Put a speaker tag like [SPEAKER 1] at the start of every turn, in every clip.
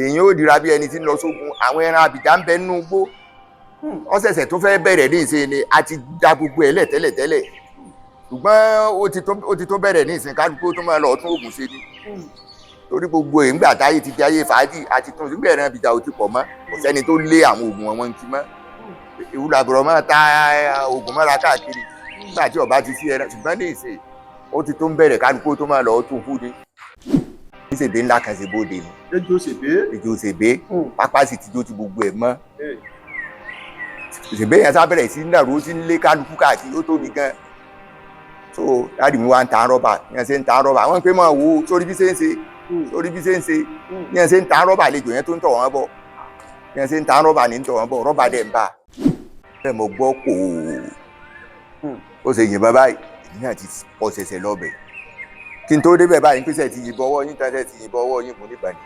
[SPEAKER 1] Èèyàn ó dira bí ẹni tí ń lọ sógun. Àwọn ẹran àbìjà ń bẹ nínú igbó. Wọ́n ṣẹ̀ṣẹ̀ tó fẹ́ bẹ̀rẹ̀ ní ìsìn ni. A ti da gbogbo ẹ̀ lẹ̀ tẹ́lẹ̀ tẹ́lẹ̀, ṣùgbọ́n ó ti tó bẹ̀rẹ̀ ní ìsìn. Kálukú tó máa lọ tún oògùn ṣe ni, torí gbogbo ẹ̀ ńgbà táyé ti di ayé fàájì àti tún sígbà ẹran àbìjà ò ti pọ̀ mọ́. Kò sẹ́ni tó lé àwọn oògùn wọn ti mọ́. Ìwúlò àbúrò máa ta oògùn mọ́ra káàkiri nígbà tí ọba ti sí ẹran. Ṣùgbọ́n ní ìsìn, ó ti tó ń bẹ̀rẹ̀, kálukú tó máa lọ tún kú ni. Ìṣèbí ńlá kan ṣe bóde ni.
[SPEAKER 2] Ejò ṣèbé.
[SPEAKER 1] Ejò ṣèbé, pápá sì ti jó ti gbogbo ẹ̀ mọ́. Ṣèbé yẹn sábẹ̀rẹ̀ sí nàró, sí ń lé kálukú káàkiri. Ó tóbi gan. So daddy mi wá ń ta rọ́bà. Yẹn ṣe ń ta rọ́bà, wọ́n pé máa wo sórí bí ṣe ń ṣe, sórí bí ṣe ń ṣe. Yẹn ṣe ń ta rọ́bà, àlejò yẹn tó ń tọ̀ wọ́n bọ̀. Yẹn ṣe ń ta rọ́bà ní ń tọ̀ wọ́n bọ̀, rọ́bà dẹ̀ ń bà bẹ́ẹ̀. Mo gbọ́ kò ó ṣe yìnbọn báyìí, èmi náà ti pọ̀ ṣẹ̀ṣẹ̀ lọ́bẹ̀. Kí n tó débẹ̀ báyìí, ń pèsè ti yìnbọn ọwọ́ yín tán, ti yìnbọn ọwọ́ yín. Mo nígbà ní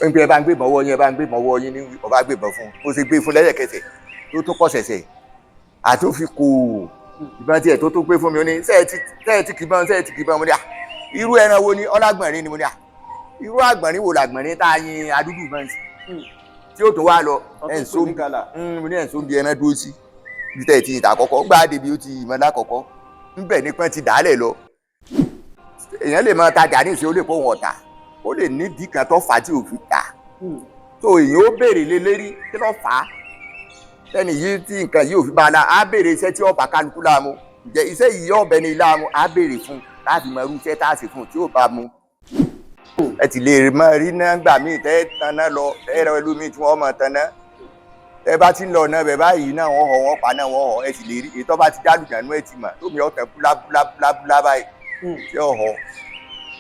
[SPEAKER 1] ń pè, ẹ bá ń gbébọn ọwọ́ yín, ẹ bá ń gbébọn ọwọ́ yín. Ní ọba gbébọn fún un, ó ṣe gbé fún lẹ́sẹ̀kẹsẹ̀ tó tó pọ̀ ṣẹ̀ṣẹ̀ àtúnfi kò ìbọn tiẹ̀ tó tó gbé fún mi. Ó ní sẹ́ẹ̀tì kìbọn, sẹ́ẹ̀tì kìbọn. Mo ní à, irú ẹran wo ni? Ọlágbọ̀nrín ni. Mo ní à, irú àgbọ̀nrín wo làgbọ̀nrín tá a yin adúdú ìbọn sí tí ó tún wá lọ ẹ̀ ń so? Mo ní ẹ̀ ń so bí ẹran dúró sí bí tẹ́ ẹ̀ ti ìta àkọ́kọ́ gbá débi ó ti ìmọ̀ lákọ̀ọ́kọ́ ńbẹ̀ nípọ́n ti dàálẹ̀ lọ. Èèyàn lè máa tajà ní ìsìn, ó lè kó wọn ọ̀tà, ó lè nídìí kan tó fà á tí ò fi tà. Tó èèyàn ó béèrè lé lérí kí ló fà á tẹ́ni yìí tí nǹkan yìí ò fi bá a la. Á béèrè iṣẹ́ tí ọba kálukú láàmú. Ǹjẹ́ iṣẹ́ yìí ọbẹ̀ ni láàmú? Á béèrè fún láti mọ irú iṣẹ́ tá a sì fún tí ó bá mu. Ẹ ti lè mọ rí náà gbà míì tẹ́ tanná lọ, tẹ́ rẹ ẹlòmíì tí wọ́n mọ̀ tanná. Tẹ́ bá ti ń lọ ọ̀nà bẹ̀ báyìí náà, wọ́n họ, wọ́n pa náà, wọ́n họ. Ẹ sì lè rí èyí tó bá ti dálùjànú, ẹ ti mọ̀ tómi ọ̀tẹ̀ búlá búlá búlá búlá báyìí tí ó họ.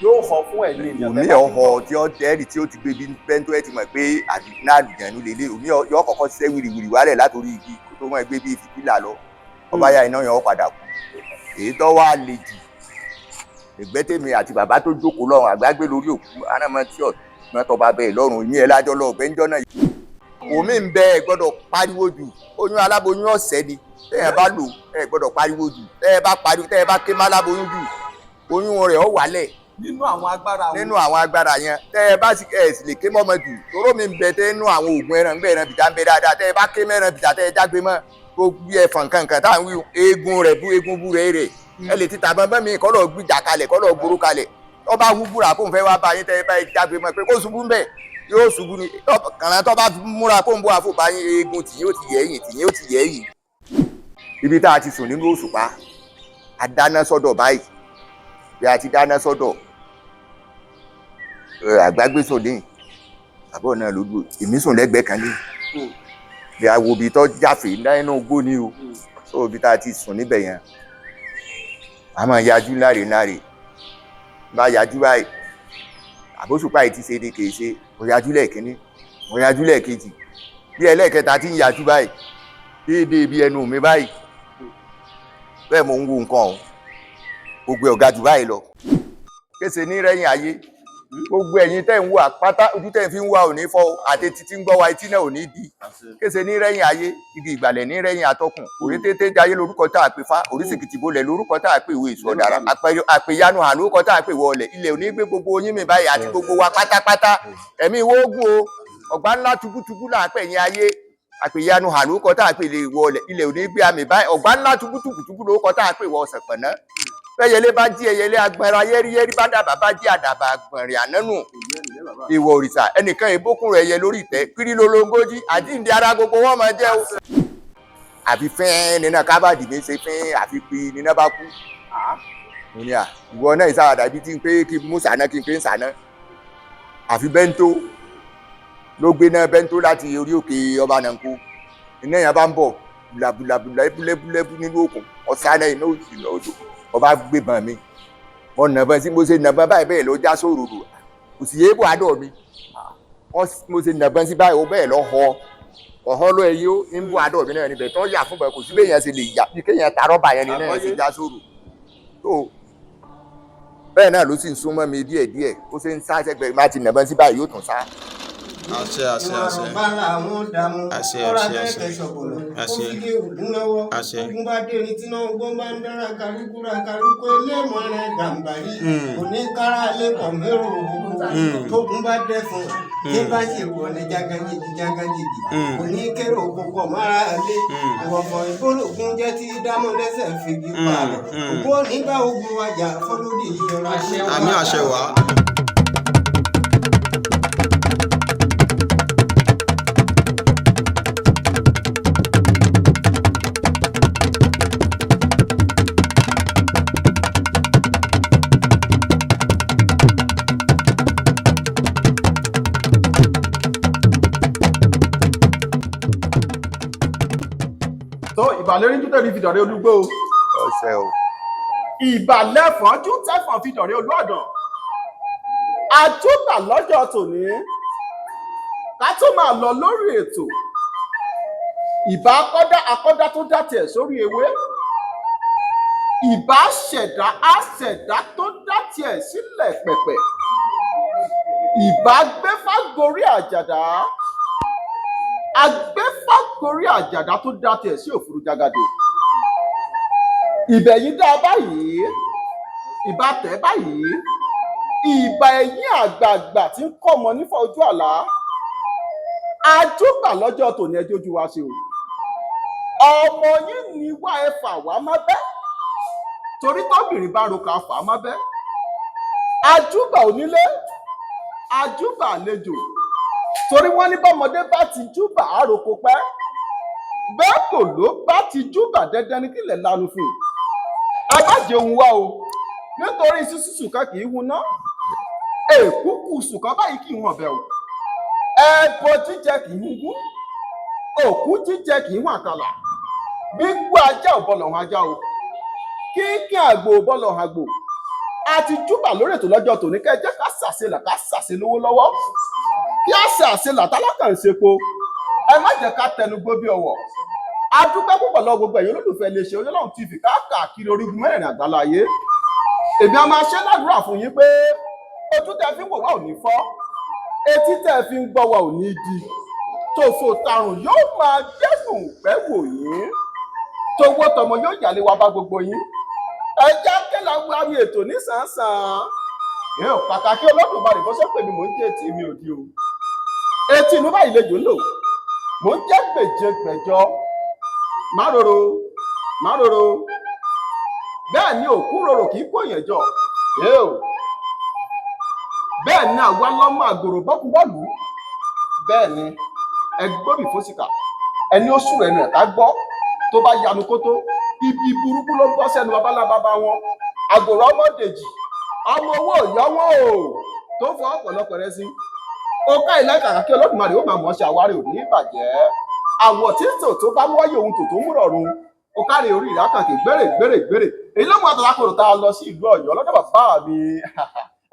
[SPEAKER 2] Yóò họ fún ẹ̀yin èèyàn.
[SPEAKER 1] Omi ọ̀họ̀ tí ó tẹ́rì tí ó ti gbé bí bẹ́ńtó, ẹ ti mọ̀ pé náà àlùjànnú lélẹ̀. Omi yọ kọ́kọ́ ṣiṣẹ́ wìrìwìrì wálẹ̀ látòrí igi kó tó mọ̀ gbé bí fìtílà lọ. Ọba ya iná yẹn, ó padà kú. Èyí tó wá le jù, ẹgbẹ́ tèmi àti bàbá tó jókòó lọ́rùn àgbágbé lórí òkú anamọ tí ọ̀gbọ́n tó bá bẹ́ẹ̀ lọ́rùn ìmí ẹ̀ lájọ́ lọ ọ̀gbẹ́ ńjọ́ náà. Omi ń bẹ, ẹ gbọ́dọ̀ pariwo jù. Oyún aláboyún ọ̀sẹ̀ ni tẹ́ ẹ bá lò. Ẹ gbọ́dọ̀ pariwo jù. Tẹ́ ẹ bá pariwo, tẹ́ ẹ bá ké má aláboyún jù, oyún rẹ̀ ó wálẹ̀.
[SPEAKER 2] Nínú àwọn agbára.
[SPEAKER 1] Nínú àwọn agbára yẹn, tẹ́ ẹ bá sì ẹ sì lè ké mọ́mọ́ jù, toró mi ń bẹ tẹ́ nínú àwọn oògùn ẹran ń bẹ, ẹran bìtá ń bẹ dáadáa. Tẹ́ ẹ bá ké mẹ́ran bìtá, tẹ́ ẹ jágbe mọ́ gbogbo ẹ̀fọ̀n kankan tá à ń wí, eegun rẹ̀ bú eegun bú rẹ̀ rẹ̀. Ẹ lè ti tàbọn bẹ́ mi kọ́ lọ gbìjà kalẹ̀, kọ́ lọ gbóró kalẹ̀. Tó bá wú búra kó n fẹ́ wá bá yín, tẹ́ ẹ bá jágbe mọ́ pé kó ṣubú ń bẹ̀, yóò ṣubú ni. Kàrà tó bá múra kó n bó àfò bá yín, eegun tì yóò ti yẹ ẹ̀yìn, tì yóò ti yẹ ẹ̀yìn. Ibi tá a ti sùn nínú òṣùpá, a dáná sọ́dọ̀ báyìí. Bí a ti dáná sọ́dọ̀, àgbàgbé sùn ní àbọ̀ náà lójú, èmi sùn lẹ́gbẹ̀ẹ́ kan ní bí a wo ibi tó jáfe nínú igbó ni o. So ibi tá a ti sùn níbẹ̀ yẹn, a máa yajú láre láre. Bá yajú báyìí, àbóṣùpá yìí ti ṣe ni kì í ṣe. Mo yajú lẹ́ẹ̀kínní, mo yajú lẹ́ẹ̀kejì, bí ẹlẹ́ẹ̀kẹta ti ń yajú báyìí, déédéé bí ẹnu mi báyìí bẹ́ẹ̀, mo ń wo nǹkan ọ̀hún, gbogbo ẹ̀ ọ̀gá jù báyìí lọ. Kése ní rẹ́yìn ayé. Gbogbo ẹ̀yin tẹ́ ń wo àpáta, ojú tẹ́ ń fi ń wá òní fọ́, àti títí ń gbọ́ wa, etí náà ò ní di. Kése ní rẹ́yìn ayé, igi ìgbàlẹ̀ ní rẹ́yìn atọ́kùn. Òrí tété jayé lórúkọ tá a pè fá, orísìkìtì bolẹ̀ lórúkọ tá a pè ìwé èso ọ̀dàrà, àpèyanu hàn lórúkọ tá a pè wọlẹ̀. Ilẹ̀ òní gbé gbogbo yín mi báyìí àti gbogbo wa pátápátá. Ẹ̀mí ìwógún o, ọ̀gbá ńlá tubútubú là ń pè yín ayé. Àpèyanu hàn lórúkọ tá a pè lè wọlẹ̀. Ilẹ̀ òní gbé àmì báyìí. Ọ̀gbá ńlá tubútubú lórúkọ tá a pè wọ ọ̀sẹ̀pẹ̀ná. Bẹ́yẹlé bá jí, ẹyẹlé agbára yẹ́rìyẹ́rì bá dàbà bá jí, àdàbà àgbọ̀nrín ànánù. Ìwọ̀ òrìṣà ẹnìkan ìbókùn rẹ̀ yẹ lórí ìtẹ́ pírí lolongójì àjíǹde ara gbogbo wọn máa jẹ́ o. Àfi fẹ́ẹ́ nínú kábàdì mi ṣe fẹ́ẹ́, àfi pi nínú bá kú. Mo ní à, ìwọ náà ìsáwàdà bíi tí n pé kí n mú sànà, kí n pé ń sànà. Àfi bẹ́ńtó ló gbé náà, bẹ́ńtó láti orí òkè ọba nànkó. Iná yẹn bá ń bọ̀ bùlàbùlàbùlà búlẹ́búlẹ́bú nínú òkun, ọ̀sán náà iná òsì náà odò ọba gbébọn mi. Mo nàbọn sí, mo ṣe nàbọn báyìí, bẹ́ẹ̀ ló já sóròrò, kò sì yé bò àdọ̀ mi. Mo ṣe nàbọn sí báyìí, ó bẹ́ẹ̀ lọ họ ọ̀họ́ ló ẹyí ó ń bò àdọ̀ mi náà níbẹ̀ tó yà fún bẹ́ẹ̀. Kò sí bẹ́ẹ̀ yẹn ṣe lè yà bí kéèyàn ta rọ́bà yẹn ni náà ṣe já sórò tó bẹ́ẹ̀ náà ló sì ń súnmọ́ mi díẹ̀díẹ̀. Ó ṣe ń sá sẹ́gbẹ̀ẹ́ má ti nàbọn sí báyìí, yóò tún sá.
[SPEAKER 3] Àṣẹ, àṣẹ, àṣẹ. Àṣẹ, àṣẹ, àṣẹ. Àṣẹ. Àṣẹ.
[SPEAKER 4] Ogun bá dé ní tí náà gbọ́n bá ń dára karúkúra karúkú eléèmọ̀ rẹ̀ gàǹbàrí òní kára lẹ́kọ̀ọ́ mẹ́rò gbogbo.
[SPEAKER 3] Tógun bá dẹ́fun tí bá sì wọlé jágájìgì jágájìgì, kò ní kérò púpọ̀ mọ́ra lé. Ìwọ̀fọ̀ ìbólògùn jẹ́ tí dámọ́ lẹ́sẹ̀ fìgì pààrọ̀. Ògùn òní bá ogun wájà fọlódì yọra.
[SPEAKER 5] Àmì àṣẹ wá.
[SPEAKER 2] Tó ìbàlẹ́rìí tẹ́lẹ̀ fi dọ̀rẹ́ olúgbó o.
[SPEAKER 1] Ọ̀sẹ̀ o.
[SPEAKER 2] Ìbàlẹ́fọ̀ọ́jú tẹ́fọ̀n fi dọ̀rẹ́ olúọ̀dàn. Àjúbà lọ́jọ́ tòní, ká tó máa lọ lórí ètò, ìbà akọ́dá, akọ́dá tó dá tiẹ̀ sórí ewé. Ìbà ṣẹ̀dá, àṣẹ̀dá tó dá tiẹ̀ sílẹ̀ pẹ̀pẹ̀. Ìbà gbéfágorí àjàdá, agbéfágorí àjàdá tó dá tiẹ̀ sí òfurufú jágàdo. Ìbẹ̀yìn dá báyìí, ìbà tẹ̀ báyìí, ìbà ẹ̀yìn àgbààgbà tí ń kọ́ ọmọ nífọ̀ ojú àlá. Àjúbà lọ́jọ́ tòní, ẹjọ́ ojú wa ṣe o. Ọmọ yín ni wá, ẹ fà wá má bẹ́, torí tóbìnrin bá roka fà á má bẹ́. Àjúbà onílé, àjúbà àlejò, torí wọ́n ní bọ́mọdé bá ti júbà àròkọ pẹ́, bẹ́ẹ̀ kò ló bá ti júbà dandan ní kílẹ̀ lanu fún un. Ẹ má jẹun wá o, nítorí sísú sùkà kì í huná, èkúkú sùkà báyìí kì í hàn bẹ́ẹ̀ o. Ẹbọ jíjẹ kì í hungún, òkú jíjẹ kì í hàn àkàlà. Gbígbó ajá ò bọlọ̀ hàn ajá o, kíkín àgbò ò bọlọ̀ hàn àgbò. Àti júbà lórí ètò lọ́jọ́ tòní, kẹ́ ẹ jẹ́ ká sàṣelà, ká sàṣe lówó lọ́wọ́, kí á sàṣelà tálákà ń sepo. Ẹ má jẹ́ ká tẹnu gbó bí ọwọ́. A dúpẹ́ púpọ̀ lọ gbogbo ẹ̀yin olólùfẹ́ iléeṣẹ́ Oyinlọ́run TV káàkiri orígun mẹ́rẹ̀ẹ̀rin àgbáláyé. Èmi a máa ṣe ládùúrà fún yín pé ojú tẹ́ fi ń wò wá ò ní fọ́, etí tẹ́ fi ń gbọ́ wá ò ní di, tòfò tàrùn yóò máa dẹ́kun pẹ́ wò yín, towó tọmọ yóò yàlé wa bá gbogbo yín. Ẹ já kẹ́lá wa mi ètò nísànsàn ẹ ò pàtàkì Olódùmarè bó ṣe pè mí. Mò ń jẹ́ etí mi ò di o, etí inú báyìí lejò ń lò. Mò ń jẹ́ gbèjè gbẹ̀jọ máròrò máròrò, bẹ́ẹ̀ ni òkú rorò kì í kó yẹn jọ ẹ o. Bẹ́ẹ̀ ni àwa lọ́mọ àgòrò bọ́kúbọ́ọ̀lù. Bẹ́ẹ̀ ni ẹ gbóbì fósìkà, ẹni ó sùn ẹnu ẹ̀ ká gbọ́. Tó bá yanu kótó, ibi burúkú ló ń bọ́ sẹ́nu babalábábá wọn. Àgòrò ọmọdèjì, ọmọ owó ìyọ́wọ́ o, tó fọ ọ̀pọ̀lọpọ̀ rẹ sí ó ká ilé kàkà kí Olódùmarè ó máa mọ̀ ṣe àwárí òní ìbàjẹ́. Àwọ̀ tí tò tó bá wáyé ohun tò tó mú rọrùn ó kárí orí ìrákàkì gbére gbére gbére. Èyí ló mú àtàlákòrò tá a lọ sí ìlú Ọ̀yọ́ lọ́dọ̀ bàbá mi.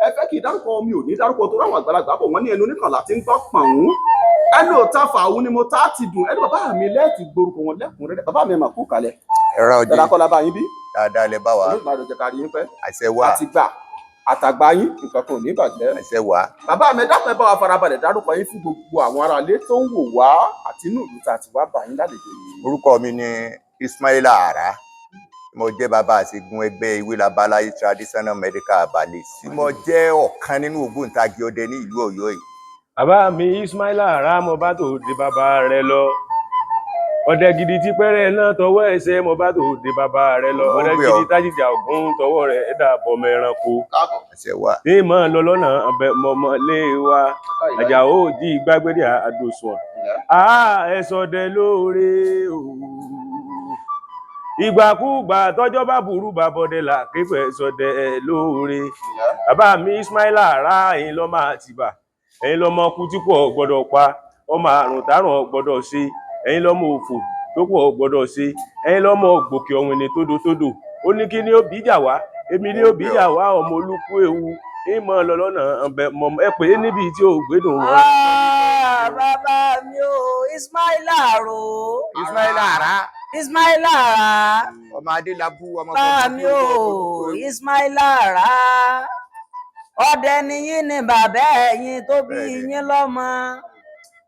[SPEAKER 2] Ẹ fẹ́ kí ìdárúkọ mi ò ní dárúkọ tó ráwọn àgbàlagbà bò wọ́n ní ẹnu oníkànlá tí ń gbọ́ pọ̀n. Ẹnu ò ta fà òun ni mo tá ti dùn ẹnu bàbá mi lẹ́ẹ̀tì gborúkọ wọn lẹ́kùnrẹ́rẹ́. Bàbá mi mà kú kalẹ̀.
[SPEAKER 1] Ẹ̀rọ ọjọ́.
[SPEAKER 2] Dada kọ́lá bá yín bí.
[SPEAKER 1] Dáadáa lẹ bá wa.
[SPEAKER 2] Olódùmarè jẹ́ ká rí yín pẹ́.
[SPEAKER 1] Àṣẹ wà.
[SPEAKER 2] Àti gbà àtàgbà yín, nǹkan kan ò ní bàjẹ́.
[SPEAKER 1] Àṣẹ wà.
[SPEAKER 2] Bàbá mi, dákun, ẹ bá wa farabalẹ̀ dárúkọ yín fún gbogbo àwọn aráalé tó ń wò wá àti inú ìlú tá a ti wá bá yín lálejò yìí.
[SPEAKER 1] Orúkọ mi ni Ismaila Ara. Mo jẹ́ bàbá àṣegun ẹgbẹ́ Ewé Labaláyé traditional medical herbalist, tí mo jẹ́ ọ̀kan nínú ògbóǹtagì ọdẹ ní ìlú Ọ̀yọ́ yìí.
[SPEAKER 6] Bàbá mi Ismaila Ara, mo bá tó di bàbá rẹ lọ. Ọdẹ gidi tí pẹrẹ náà tọwọ́ ẹsẹ̀, mo bá tó di bàbá rẹ lọ.
[SPEAKER 1] Mo
[SPEAKER 6] Ọdẹ
[SPEAKER 1] gbé ọ.
[SPEAKER 6] gidi tájìjà ògún tọwọ́ rẹ̀ ẹdà bọmọ ẹranko.
[SPEAKER 2] Káàbọ̀.
[SPEAKER 1] Àṣẹ wà.
[SPEAKER 6] Ní mọ lọ lọ́nà ọbẹ mọmọ lé wa, Àjàó jí gbàgbédè àdòsùn. Àá ẹsọdẹ lóore o. Ìgbàkúgbà tọjọ́ bá burú bàbọdẹ là kéfẹ sọdẹ lóore. Bàbá mi Ismaila Ara, ẹ̀yin lọmọ Àtìbà, ẹ̀yin lọmọ kú tí kò gbọ́dọ̀ pa, ọmọ àrùn tárùn gbọ́dọ̀ ṣe, ẹ̀yin lọmọ òfò tó kò gbọ́dọ̀ ṣe, ẹ̀yin lọmọ gbòkè ọ̀hún ní tódótódò. Ó ní kí ni ó bíjà wá, èmi ni ó bíjà wá, ọmọ olúkú ewu ìmọ̀ lọ lọ́nà ọbẹ̀ mọ̀ ẹ pè é níbi tí ò gbédùn wọn.
[SPEAKER 7] Ah, bàbá mi o, Ismaila Aro.
[SPEAKER 1] Ismaila Ara.
[SPEAKER 7] Ismaila Ara.
[SPEAKER 1] Ọmọ Adélábù, ọmọ
[SPEAKER 7] Bàbá mi o, Ismaila Ara. Ọdẹ ni yín ni bàbá ẹ̀yin tó bí
[SPEAKER 1] Bẹ́ẹ̀ni.
[SPEAKER 7] yín lọ́mọ.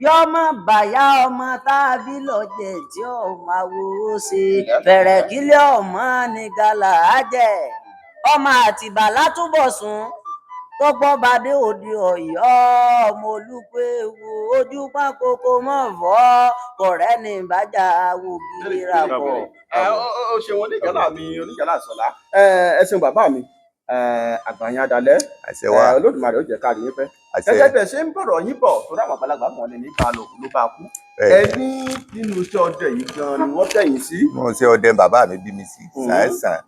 [SPEAKER 7] Yọmọ bàyá ọmọ tàbí lọ́jẹ̀ tí ọmọ àwo ṣe. Bẹ̀rẹ̀ kílẹ̀ ọmọ ní gàlà á jẹ. Ọmọ Àtìbà látúbọ̀sún. Tọpọ bàdé òde Ọ̀yọ́, ọmọ Olúpéwu, ojú pákókó mọ fọ kọrẹ ní ìbájà wò gíra pọ.
[SPEAKER 2] Ẹ ó ṣeun oníjàlá mi, oníjàlá Sọlá. Ẹ ṣeun bàbá mi, àgbàyàn adalẹ.
[SPEAKER 1] Àṣẹ wa.
[SPEAKER 2] Olódùmarè ó jẹ́ ká rí yín pẹ́.
[SPEAKER 1] Àṣẹ.
[SPEAKER 2] Gẹ́gẹ́ bẹ́ẹ̀ ṣe ń bọ̀rọ̀ yín bọ̀, torí àwọn àgbàlagbà mọ̀ ní nípa lò ló bá kú. Ẹ
[SPEAKER 1] Bẹ́ẹ̀
[SPEAKER 2] ní nínú iṣẹ́ ọdẹ yìí gan ni wọ́n tẹ̀yìn sí.
[SPEAKER 1] Mo ṣe ọdẹ, bàbá mi bí mi sí sàn-sàn.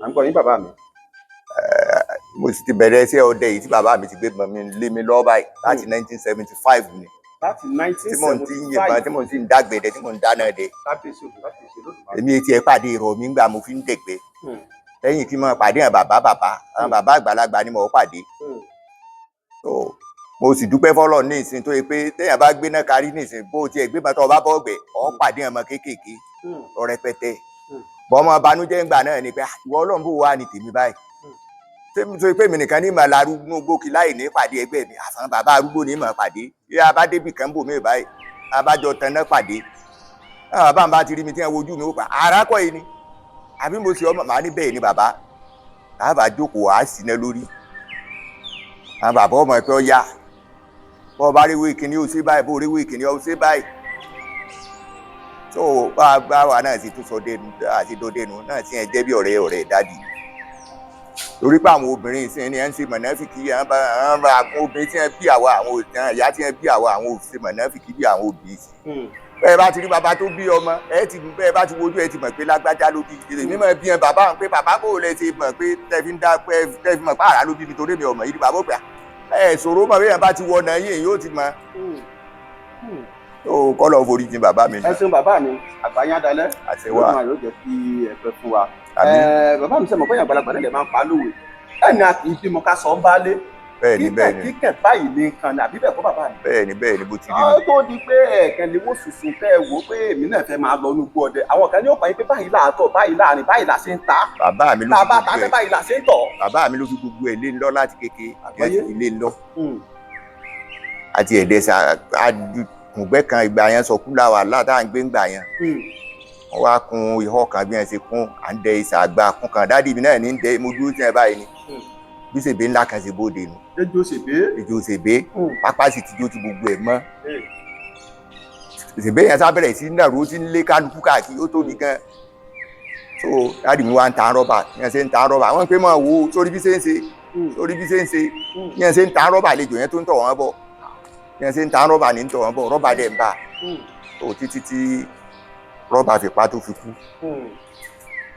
[SPEAKER 2] À ń gbọ́ yín, bàbá mi.
[SPEAKER 1] Mo sì ti bẹ̀rẹ̀ iṣẹ́ ọdẹ yìí tí bàbá mi ti gbé mi lé mi lọ́ọ́ báyìí láti 1975 ni.
[SPEAKER 2] Láti
[SPEAKER 1] Tí mò ń ti ń yìnbọn, tí mò ń ti ń dágbẹ̀dẹ, tí mò ń dáná dẹ.
[SPEAKER 2] Kábíyèsí òkú, kábíyèsí Olódùmarè.
[SPEAKER 1] Èmi etí ẹ pàdé ìrọ̀ mi ńgbà mo fi ń dẹ̀gbẹ́ lẹ́yìn kí n máa pàdé àwọn bàbá bàbá, àwọn bàbá àgbàlagbà ni mo pàdé. So mo sì dúpẹ́ fọ́lọ́run ní ìsìn tó yẹ pé téèyàn bá gbéná kárí ní ìsìn, bó tiẹ̀ gbé bàtà ọba bọ́ọ̀gbẹ́ ọ̀ pàdé ọmọ kéékèèké lọ rẹpẹtẹ. Bọ́mọ banújẹ́ ńgbà náà ni pé, "Ah, ìwọ Ọlọ́run, bó wà ní tèmi báyìí?" Tèmi tó yẹ pé èmi nìkan ní màá larúgbó gbókì láì ní pàdé ẹgbẹ́ mi, àfọ̀n bàbá arúgbó ní màá pàdé. Bí a bá débì kan bò mí báyìí, a bá jọ tanná pàdé, àwọn bàbá mi bá ti rí mi tí wọ́n wojú mi, ó pa arákọ̀ yìí ni àbí mo sì ọmọ màá ní bẹ́ẹ̀ ni bàbá bàbá jókòó, àá sì ná lórí àwọn bàbá ọmọ ẹ pé ọ ya bọ́ ọ bá rí wíìkì ní o ṣe báyìí, bó rí wíìkì ní o ṣe báyìí. Tó bá bá wa náà sì tún sọ dénú àti dọdẹnu náà sì ń jẹ́ bí ọ̀rẹ́ ọ̀rẹ́ dádì, torí pé àwọn obìnrin ìsìn ni ẹ ń ṣe mọ̀nàfìkì. Àwọn bá àwọn obìnrin tí wọ́n bí àwa, àwọn òsì ìyá tí wọ́n bí àwa, àwọn òsì mọ̀nàfìkì bí àwọn òbí sí. Bẹ́ẹ̀ bá ti rí bàbá tó bí ọmọ ẹ ti, bẹ́ẹ̀ bá ti wojú ẹ ti mọ̀ pé lágbájá ló bí. Èmi mọ̀ bí ẹ bàbá àwọn pé bàbá bò lẹ ṣe mọ̀ pé tẹ́ fi ń dá pé tẹ́ fi mọ̀ pé àrà ló bí mi, torí mi ọmọ yìí ni bàbá ó pè á. Ẹ sọ̀rọ̀ mọ̀ bẹ́ẹ̀ bá ti wọ ọ̀nà yìí yóò ti mọ̀ tó kọ́ lọ́ọ́ forí jìn bàbá mi.
[SPEAKER 2] Ẹ ṣeun bàbá mi, àgbáyé adalẹ.
[SPEAKER 1] Àṣẹ wa.
[SPEAKER 2] Olódùmarè ó jẹ́ kí ẹ pẹ́ fún wa.
[SPEAKER 1] Àmín.
[SPEAKER 2] Bàbá mi, sẹ́mọ̀ pé àgbàlagbà náà lè máa ń pa á lówe, ẹni a kì í bímọ ká sọ ń bá lé.
[SPEAKER 1] Bẹ́ẹ̀ ni, bẹ́ẹ̀ ni.
[SPEAKER 2] Kíkẹ̀ báyìí ní nǹkan ni, àbí bẹ́ẹ̀ kọ́, bàbá mi?
[SPEAKER 1] Bẹ́ẹ̀ ni, bẹ́ẹ̀ ni, bó ti rí
[SPEAKER 2] Ó
[SPEAKER 1] nù.
[SPEAKER 2] tó di pé ẹ̀ẹ̀kan lè wò sùsùn kẹ́ ẹ wò ó pé èmi náà fẹ́ máa lọ inú igbó ọdẹ, àwọn kan ní ó pa yín pé báyìí láàtọ̀, báyìí láàrin, báyìí là ṣe ń ta.
[SPEAKER 1] Bàbá mi ló
[SPEAKER 2] Tá a
[SPEAKER 1] fi
[SPEAKER 2] bá ta
[SPEAKER 1] gbogbo
[SPEAKER 2] tẹ́
[SPEAKER 1] ẹ̀
[SPEAKER 2] báyìí là ṣe ń tọ̀.
[SPEAKER 1] Bàbá mi ló fi gbogbo ẹ̀ lé ńlọ láti kékeré.
[SPEAKER 2] Àgbọ́yé.
[SPEAKER 1] Ilé ńlọ àti ẹ̀dẹ́sà àdùnkùngbẹ́ kan ìgbà yẹn sọkú làwà látà ń gbé ńgbà yẹn. Wọ́n wá kun ihò kan, bí wọ́n ṣe kún à ń dẹ ìsà àgbà kún kan, dádì mi náà ní ń dẹ, mo dúró sí ẹ báyìí ni bí sèbé ńlá kan ṣe bóde nu.
[SPEAKER 2] Ejò ṣèbé.
[SPEAKER 1] Ejò sèbé, pápá sì ti jó ti gbogbo ẹ̀ mọ́. Sèbé yẹn sábẹ̀rẹ̀ sí nàró sí ń lé kálukú káàkiri, ó tóbi gan. So dádì mi wá ń ta rọ́bà, bí wọ́n ṣe ń ta rọ́bà, wọ́n pé máa wo sórí bí ṣe ń ṣe, sórí bí ṣe ń ṣe, bí wọ́n ṣe ń ta rọ́bà, àlejò yẹn tó ń tọ̀ wọ́n bọ̀, bí wọ́n ṣe ń ta rọ́bà ní ń tọ̀ wọ́n bọ̀, rọ́bà dẹ̀ ń bà tó títí tí rọ́bà fi pa tó fi kú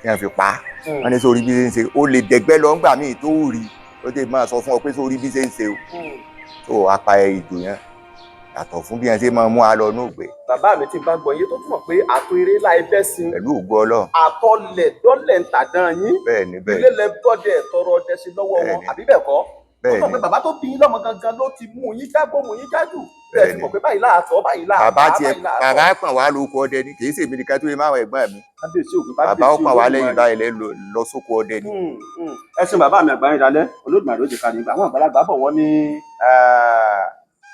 [SPEAKER 1] tí wọ́n fi pa á. Wọ́n ní sórí bí ṣe ń ṣe, ó lè dẹ̀gbẹ́ lọ ńgbà míì tó rí ó tẹ̀ máa sọ fún ọ pé sórí bí ṣe ń ṣe o. Tó apá ìjò yẹn yàtọ̀ fún bí wọ́n ṣe máa mú a lọ nóògbé.
[SPEAKER 2] Bàbá mi, ti bá gbọ́ yé, tó túmọ̀ pé àtò eré láì bẹ́ sí.
[SPEAKER 1] Pẹ̀lú ògo Ọlọ́run.
[SPEAKER 2] Àtọlẹ̀ dọ́lẹ̀ ń tàdán yín.
[SPEAKER 1] Bẹ́ẹ̀ ni, bẹ́ẹ̀
[SPEAKER 2] Ilé
[SPEAKER 1] ni.
[SPEAKER 2] lẹ bọ́dẹ̀ tọrọ ọdẹ sí lọ́wọ́ wọn.
[SPEAKER 1] Bẹ́ẹ̀ ni.
[SPEAKER 2] Àbí bẹ́ẹ̀ kọ́?
[SPEAKER 1] Bẹ́ẹ̀
[SPEAKER 2] Ó mọ̀
[SPEAKER 1] ni.
[SPEAKER 2] pé bàbá tó bí yín lọ́mọ gangan ló ti mú yín jágbó, mú yín jájù bẹ́ẹ̀
[SPEAKER 1] Bẹ́ẹ̀
[SPEAKER 2] ti
[SPEAKER 1] ni.
[SPEAKER 2] mọ̀ pé báyìí láàtọ̀, báyìí láàtọ̀,
[SPEAKER 1] Bàbá tiẹ̀
[SPEAKER 2] báyìí láàtọ̀.
[SPEAKER 1] Bàbá pọ̀n wá lóko ọdẹ ni, kì í ṣèmi nìkan tó yẹ máwọn ẹ̀gbọ́n mi.
[SPEAKER 2] Kábíyèsí ògùn.
[SPEAKER 1] Bàbá ó pọ̀n wá lẹ́yìn báyìí lẹ́ lọ sóko ọdẹ ni.
[SPEAKER 2] Ẹ ṣeun bàbá mi, àgbáyé dalẹ, Olódùmarè ó jẹ́ ká ní gbà. Àwọn àgbàlagbà bọ̀, wọ́n ní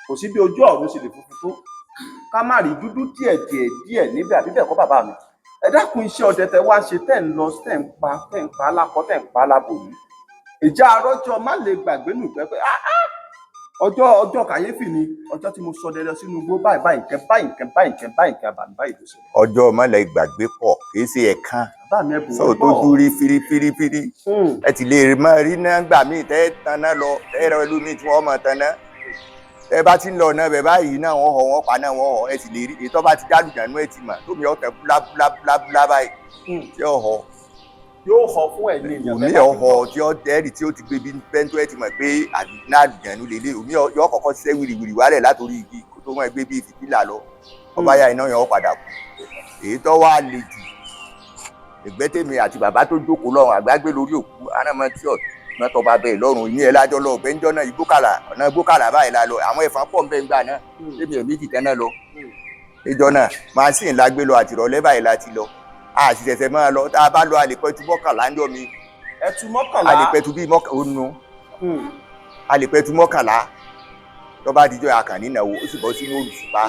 [SPEAKER 2] kò sí bí ojú ọ̀run ṣe lè funfun tó ká má rí dúdú díẹ̀ díẹ̀ díẹ̀ níbẹ̀, àbí bẹ́ẹ̀ kọ́, bàbá mi? Ẹ dákun, iṣẹ́ ọdẹ tẹ wá ń ṣe, tẹ́ ń lọ, tẹ́ ń pa lákọ, tẹ́ ń pa lábò yìí, ìjà arọ́jọ má lè gbàgbé nù pé pé ah, ah, ọjọ́ ọjọ́ kàyéfì ni ọjọ́ tí mo sọ dẹdẹ sínú igbó báyìí báyìí, nǹkan báyìí, nǹkan báyìí, nǹkan báyìí, nǹkan báyìí báyìí ló ṣe.
[SPEAKER 1] Ọjọ́ mọ́lẹ̀ gbàgbé pọ̀, kì í ṣe ẹ̀kan.
[SPEAKER 2] Bàbá mi, ẹ bù
[SPEAKER 1] sọ
[SPEAKER 2] wọ́n
[SPEAKER 1] tó
[SPEAKER 2] pọ̀.
[SPEAKER 1] dúrí fírífírífírí, ẹ ti lè máa rí náà gbà míì tẹ́ taná lọ, tẹ́ rẹ lómi tí wọ́n máa taná. Tẹ́ bá ti ń lọ náà bẹ̀ báyìí náà, wọ́n họ, wọ́n pa náà, wọ́n họ, ẹ sì lè rí èyí tó bá ti dálùjànú, ẹ ti mọ̀ tómi ọ̀tẹ̀ búlá búlá búlá búlá báyìí tí ó họ.
[SPEAKER 2] Yóò họ fún ẹ̀yin èèyàn.
[SPEAKER 1] Omi ọ̀họ̀ tí ó tẹ́rì tí ó ti gbé bí pẹ́ńtó, ẹ ti mọ̀ pé àdúgbò àlùjànnú lélẹ̀. Omi yọ kọ́kọ́ ṣẹ́ wìrìwìrì wálẹ̀ látòrí igi kó tó máa gbé bí fìtílà lọ, ọba ya iná yẹn ó padà kú. Èyí tó wá le jù, ẹgbẹ́ tèmi àti bàbá tó jókòó lọ́rùn àgbágbé lórí òkú anamọ tí ọ̀nà tọba bẹ́ẹ̀ lọ́rùn ní ẹ lájọ́ lọ ọ̀gbẹ́ ńjọ́ náà, igbókàlà, ọ̀nà igbókàlà báyìí la lọ. Àwọn ẹ̀fọn pọ̀ ń bẹ́ ńgbà náà, tèmi ẹ̀ méjì tẹ́ náà lọ níjọ́ náà, màsíìn la gbé lọ àtìrọ̀lẹ́ báyìí la ti lọ. A sì ṣẹ̀ṣẹ̀ máa lọ, tá a bá lọ àlèpẹ̀tù 11 ńjọ́ mi.
[SPEAKER 2] Ẹtù 11.
[SPEAKER 1] Àlèpẹ̀tù bíi 11 ó nu, àlèpẹ̀tù 11 lọ́ba àdìjọ́ àkànní ìnáwó, ó sì bọ́ sínú olùsùpá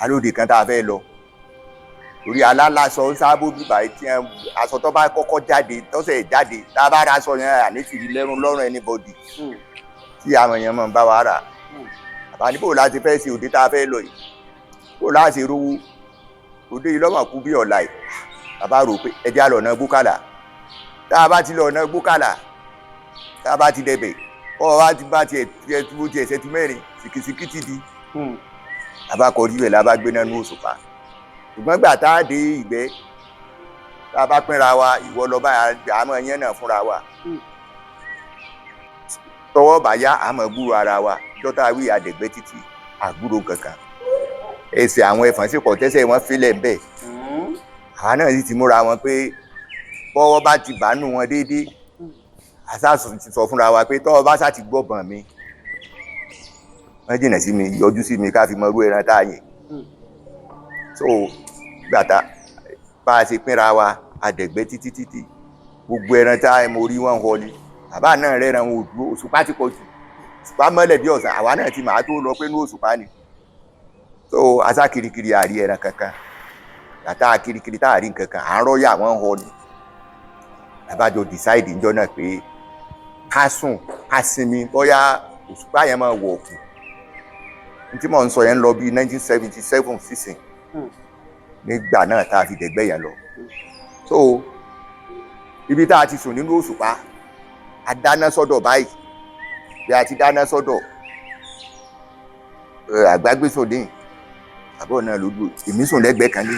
[SPEAKER 1] alóde kan tá a fẹ́ lọ. Torí alálàsọ ń sábò bíbá tí aṣọ tó bá kọ́kọ́ jáde tọ́sẹ̀ jáde, tá a bá ra aṣọ yẹn, àní sì rí lẹ́rùn lọ́rùn anybody tí àwọn èèyàn máa ń bá wa rà. Bàbá ní bò láti fẹ́ ṣe òde tá a fẹ́ lọ yìí, bò láti rówó òde yìí lọ́mọ kú bí ọ̀la yìí. Bàbá rò pé ẹjẹ́ àlọ́ ọ̀nà gbókàlà. Tá a bá ti lọ ọ̀nà gbókàlà, tá a bá ti dẹbẹ̀, kọ́ ọ bá ti bá tiẹ̀ tiẹ̀ tó tiẹ̀ ṣẹ́tú mẹ́rin sìkìsìkì ti di. Bàbá kọrí rẹ̀ lábá gbé náà ní òṣùpá. Ṣùgbọ́n gbà tá a dé ìgbẹ́, tá a bá pínra wa, ìwọ lọ bá àmọ́ yẹn náà fúnra wa. Tọwọ́ bá yá, àmọ́ gbúrò ara wa. Dọ́tà wí àdẹ̀gbẹ́ títì àgbúrò kankan. Ẹsẹ̀ àwọn ẹ̀fọn sì pọ̀, tẹ́sẹ̀ wọn fílẹ̀ ń bẹ̀. Àwa náà sì ti múra wọn pé bọ́wọ́ bá ti bánú wọn déédéé. Àṣà ti sọ fúnra wa pé tọ́wọ́ bá sá ti gbọ́bọ̀n mi, wọ́n jìnnà sí mi, yọjú sí mi ká fi mọ irú ẹran tá a yìn. So gbàtà bá a ṣe pínra wa, àdẹ̀gbẹ́ títí títí, gbogbo ẹran tá a mo rí wọn họ ni. Bàbá náà rẹ́ran wọn ò dúró. Òṣùpá ti pọ̀ jù, òṣùpá mọ́lẹ̀ bí ọ̀sán. Àwa náà ti máa tó lọ pé ní òṣùpá ni. So asá kirikiri, àrí ẹran kankan. Gbàtà kirikiri tá a rí nǹkan kan, à ń rọ́yà wọ́n họ ni. Bàbá jọ decide níjọ́ náà pé ká sùn, ká sinmi, bóyá òṣùpá yẹn máa wọ̀ òkú. N tí mò ń sọ yẹn ń lọ bí 1977 sísìn nígbà náà tá a fi dẹ̀gbẹ́ yẹn lọ. So ibi tá a ti sùn nínú òṣùpá, a dáná sọ́dọ̀ báyìí. Bí a ti dáná sọ́dọ̀, àgbágbésòdì àbọ̀ náà ló dúró, èmi sùn lẹ́gbẹ̀ẹ́ kan ní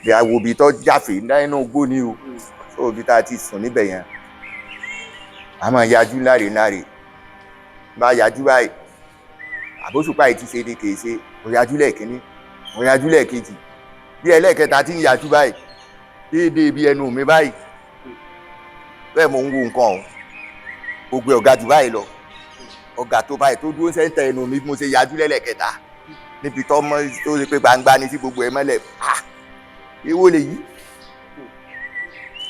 [SPEAKER 1] bí a wo ibi tó jáfe nínú igbó ni o. So ibi tá a ti sùn níbẹ̀ yẹn, a máa yajú láre láre. Bá yajú báyìí, àbóṣùpá yìí ti ṣe ni kìí ṣe. Mo yajú lẹ́ẹ̀kínní, mo yajú lẹ́ẹ̀kejì, bí ẹlẹ́ẹ̀kẹta ti ń yajú báyìí, déédéé bí ẹnu mi báyìí bẹ́ẹ̀ mo ń wo nǹkan ọ̀hún. Gbogbo ọ̀gá jù báyìí lọ, ọ̀gá tó báyìí tó dúró sẹ́ńtẹ̀ ẹnu mi bí mo ṣe yajú lẹ́lẹ́kẹta, níbi tó mọ́ tó ṣe pé gbangba ni tí gbogbo ẹ̀ mọ́lẹ̀. Ah, èwo lè yí?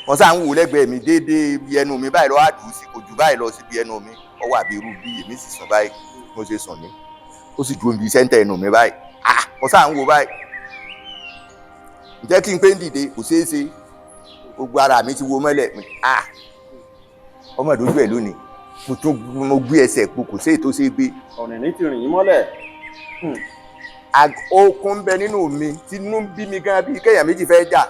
[SPEAKER 1] Wọ́n sá ń wò lẹ́gbẹ̀ẹ́ mi, déédéé bí ẹnu mi báyìí lọ́wọ́ àdùn sí, kò jù báyìí lọ síbi ẹnu mi. Ọwọ́ àbí irú bí èmi sì sùn báyìí, mo ṣe sùn ní, ó sì dúró níbi sẹ́ńtẹ̀ ẹnu mi báyìí. Ah, wọ́n sá ń wò báyìí. Ǹjẹ́ kí n pé ń dìde, kò ṣeé ṣe, gbogbo ara mi ti wo mọ́lẹ̀. Ah, ọmọ ìdójú ẹ̀ lónìí. Mo tún mo gbé ẹsẹ̀ po, kò séè tó ṣe é gbé.
[SPEAKER 2] Ọ̀nìní ti rìn yín mọ́lẹ̀.
[SPEAKER 1] Okun ń bẹ nínú mi, tí inú ń bí mi gan bíi kéèyàn méjì fẹ́ jà,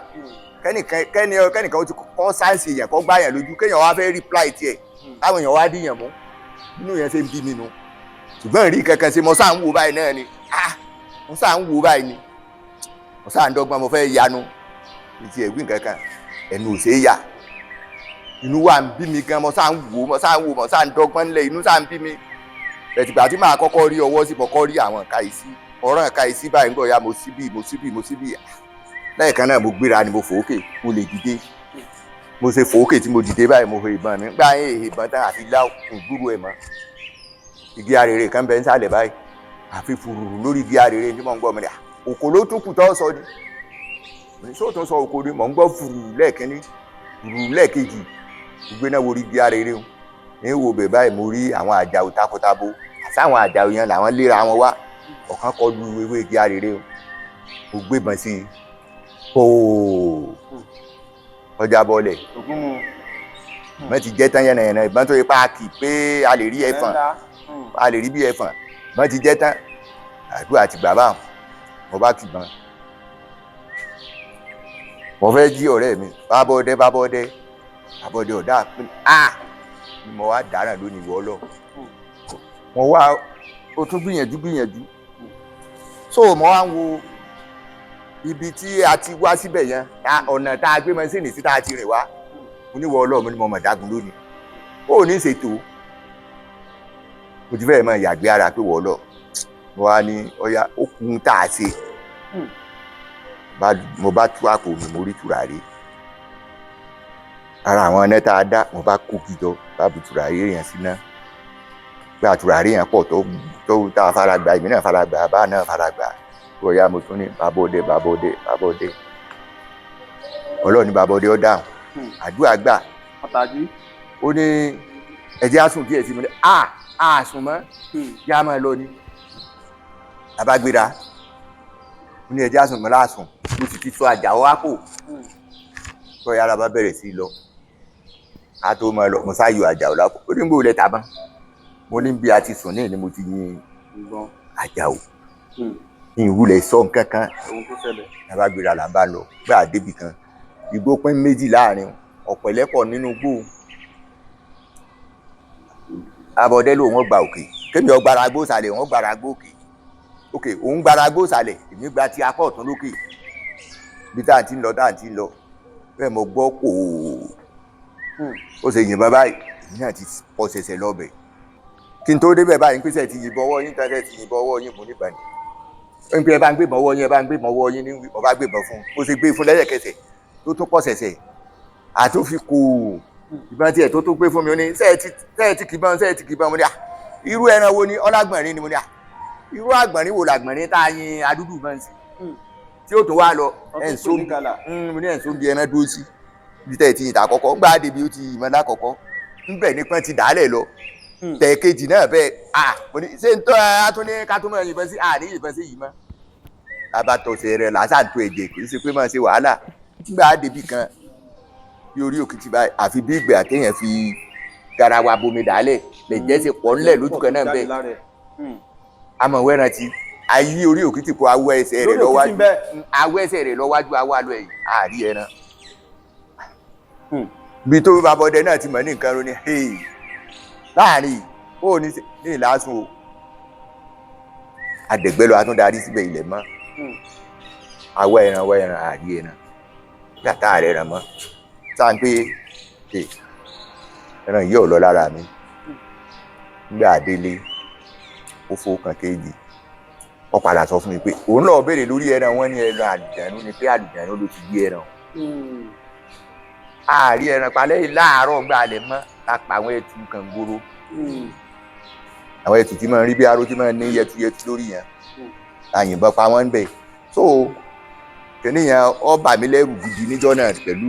[SPEAKER 1] kẹ́nìkan kẹ́nìkan ó ti kọ́ sáǹsì èèyàn kọ́ gbá yàn lójú, kéèyàn wá fẹ́ reply tiẹ̀, táwọn èèyàn wá díyàn mú. Inú yẹn ṣe ń bí mi nu, ṣùgbọ́n ìrí kankan ṣe. Mo sáà ń wo báyìí náà ni. Ah, mo sáà ń wo báyìí ni, mo sáà ń dọ́gbọ́n, mo fẹ́ yanu ní ti ẹ̀gbìn kankan, ẹnu ò ṣeé yà. Inú wa ń bí mi gan. Mo sáà ń wò, mo sáà ń wò, mo sáà ń dọ́gbọ́n ńlẹ̀, inú sáà ń bí mi. Bẹ̀tìgbà tí màá kọ́kọ́ rí ọwọ́ sí, mo kọ́ rí àwọn nǹka yìí sí ọ̀rọ̀ nǹka yìí sí báyìí ń gbọ́ ya. Mo sí bí, mo sí bí, mo sí bí. Lẹ́ẹ̀kan náà mo gbéra ni mo fò ókè, mo lè dìde. Mo ṣe fò ókè tí mo dìde báyìí, mo he ìbọn mi gbá yín ìbọn tán àfi lá ìgbúrú ẹ̀ mọ́. Igi arèrè kan bẹ ń sàlẹ̀ báyìí, àfi fùrùrù lórí igi arèrè tí mò ń gbọ́ mi rà. Òkò ló tún kù tó sọ ni. Mo ní sóòtún sọ òkò ni mò ń gbọ́. Fùrùrù lẹ́ẹ̀kínní, fùrùrù lẹ́ẹ̀kejì, gbogbo náà wo rí igi arèrè o. Ní wo bẹ̀ báyìí, mo rí àwọn àjàò takọtabo. Àsáwọn àjàò yẹn làwọn léra wọn wá. Ọ̀kan kọlu ewé igi arèrè o. Mo gbébọn sí i, kóò ọjà bọ́ọ̀lẹ̀.
[SPEAKER 2] Ògún mu.
[SPEAKER 1] Wọ́n ti jẹ́ tán yànnàyànnà. Ìbọn tó yẹ páàkì pé a lè rí ẹ̀fọn,
[SPEAKER 2] Ẹ̀ńdá.
[SPEAKER 1] a lè rí bí ẹ̀fọn. Ìbọn ti jẹ́ tán, àdúrà ti gbà báwọn. Mo bá kìbọn, mo fẹ́ jí ọ̀rẹ́ mi. Bábọ́dé, bábọ́dé, bábọ́dé ọ̀dà a ni mo wá dáràn lónìí. Wọ́ lọ mo wá, o tún gbìyànjú gbìyànjú. So mo wá ń wo ibi tí a ti wá síbẹ̀ yẹn, ọ̀nà tá a gbé mọ́sìnì sí tá a ti rìn wá. Mo ní wọ́ ọlọ́run, mo ní mo mọ̀ dágun lónìí. Ó ní ṣètò, mo ti fẹ́ẹ̀ mọ ìyàgbé ara pé wọ́ ọlọ́. Mo wá ní ọya, ó kún tá a ṣe. Mo bá tú àpò mi, mo rí tùràrí ara àwọn ẹni tá a dá. Mo bá kó gidọ, bá bu tùràrí yẹn síná. Pé àtùràrí yẹn pọ̀ tó tó tá a fara gbà, èmi náà fara gbà, bá náà fara gbà. Bóyá mo tún ní bàbóde, bàbóde, bàbóde, ọlọ́ọ̀ni bàbóde, ó dáhùn. Àdúrà gbà.
[SPEAKER 2] Ọ̀tàjí.
[SPEAKER 1] Ó ní ẹ̀jẹ̀ á sùn díẹ̀ sí mi. Ní a a sùn mọ́, yá máa lọ ni. Bàbá gbéra, ó ní ẹ̀jẹ̀ á sùn mọ́ láàsùn. Mo sì ti sọ Àjàó àpò tó yára bá bẹ̀rẹ̀ sí í lọ ká tó máa lọ, mo sáyọ Àjàó lápò. Ó ní gbòòlẹ̀ tàbá mo ní bí a ti sùn ní ni mo ti yin
[SPEAKER 2] Ìbọn.
[SPEAKER 1] Àjàó ní ìwúlẹ̀ sọ nǹkan kan.
[SPEAKER 2] Ohun tó ṣẹlẹ̀.
[SPEAKER 1] Ní bá gbéra là ń bá lọ gbà débì kan, igbó pín méjì láàrin ọ̀pẹ̀lẹ́pọ̀ nínú igbó. Abọ́dé ló wọ́n gba òkè, kémi ọgbàrá gbó sàlẹ̀, wọ́n gbàrà gbó òkè òkè, òun gbàrà gbó sàlẹ̀, èmi gba ti akọ́ ọ̀tún lókè. Bí tá à ń ti lọ, tá à ń ti lọ bẹ́ẹ̀, mo gbọ́ kò ó ṣe yìnbọn báyìí, èmi náà ti pọ̀ ṣẹ̀ṣẹ̀ lọ́bẹ̀. Kí n tó débẹ̀ báyìí, ń pèsè ti yìnbọn ọwọ́ yín tán, ti yìnbọn ọwọ́ yín, mo níbàní ń pè ẹ bá ń gbébọn ọwọ́ yín, ẹ bá ń gbébọn ọwọ́ yín ní ọba gbébọn fún un. Ó ṣe gbé fún lẹ́sẹ̀kẹsẹ̀ tó tún pọ̀ ṣẹ̀ṣẹ̀ àtúnfi kò ìbọn tiẹ̀ tó tún gbé fún mi. Ó ní sẹ́ẹ̀tì kìbọn, sẹ́ẹ̀tì kìbọn. Mo ní à, irú ẹran wo ni? Ọlágbọ̀nrín ni. Mo ní à, irú àgbọ̀nrín wo làgbọ̀nrín tá a yin adúdú mọ́ sí tí ó tún wá lọ ẹ̀ ń só mo ní ẹ̀ ń só bí ẹran dúró sí ibi tẹ́ ẹ̀ ti yìn tà kọ́kọ́ ńgbà débi ó ti ìmọ̀ lákọ̀ọ́kọ́ ńbẹ̀ nípọ́n ti dàálẹ̀ lọ tẹ̀ kejì náà bẹ́ẹ̀. À, mo ní ṣé ń tọ́ ẹ á tún ní ká tún mọ̀ yìnbọn sí à ní yìnbọn sí yìí mọ́ abatọ̀sẹ̀ rẹ̀ làásà tó ẹ̀jẹ̀ kì í ṣe pé máa ṣe wàhálà. Nígbà débi kan bí orí òkìtì báyìí, àfi bí ìgbà téèyàn fi garawa bomi dàálẹ̀ lè jẹ́ ṣe pọ̀ ńlẹ̀ lójú kan náà bẹ́ẹ̀. Àmọ́ wẹ́ran ti ayé orí òkìtì kó awọ ẹsẹ̀ rẹ̀ lọ́wájú, awọ ẹsẹ̀ rẹ̀ lọ́wájú, awọ àlọ́ ẹ̀yìn àárí ẹran. Bí tó bá bọ́dẹ náà ti mọ̀ ní nǹkan ronú láàrin ó ní ìlàsùn o àdẹ̀gbẹ́ lọ atúndarí síbẹ̀ ilẹ̀ mọ́ awọ ẹran, awọ ẹran àárí ẹran gbàtà rẹ̀ ẹran mọ́ sáà ń pé ẹran yìí ò lọ lára mi. Nígbà délé ó fowó kan kéèjì, ó padà sọ fún mi pé òun lọ béèrè lórí ẹran wọn ní ẹran àlùjànnú ni, pé àlùjànnú ló ti gbé ẹran àárí ẹran palẹ́ láàárọ̀ gbà lẹ̀ mọ́ la pa àwọn ẹtù kàngoro, àwọn ẹtù tí máa ń rí bí aró tí máa ń ní yẹtuyẹtu lórí yẹn, àyìnbọn pa wọ́n ń bẹ̀. So kìnìún yẹn ó bà mí lẹ́rù gidi níjọ́ náà pẹ̀lú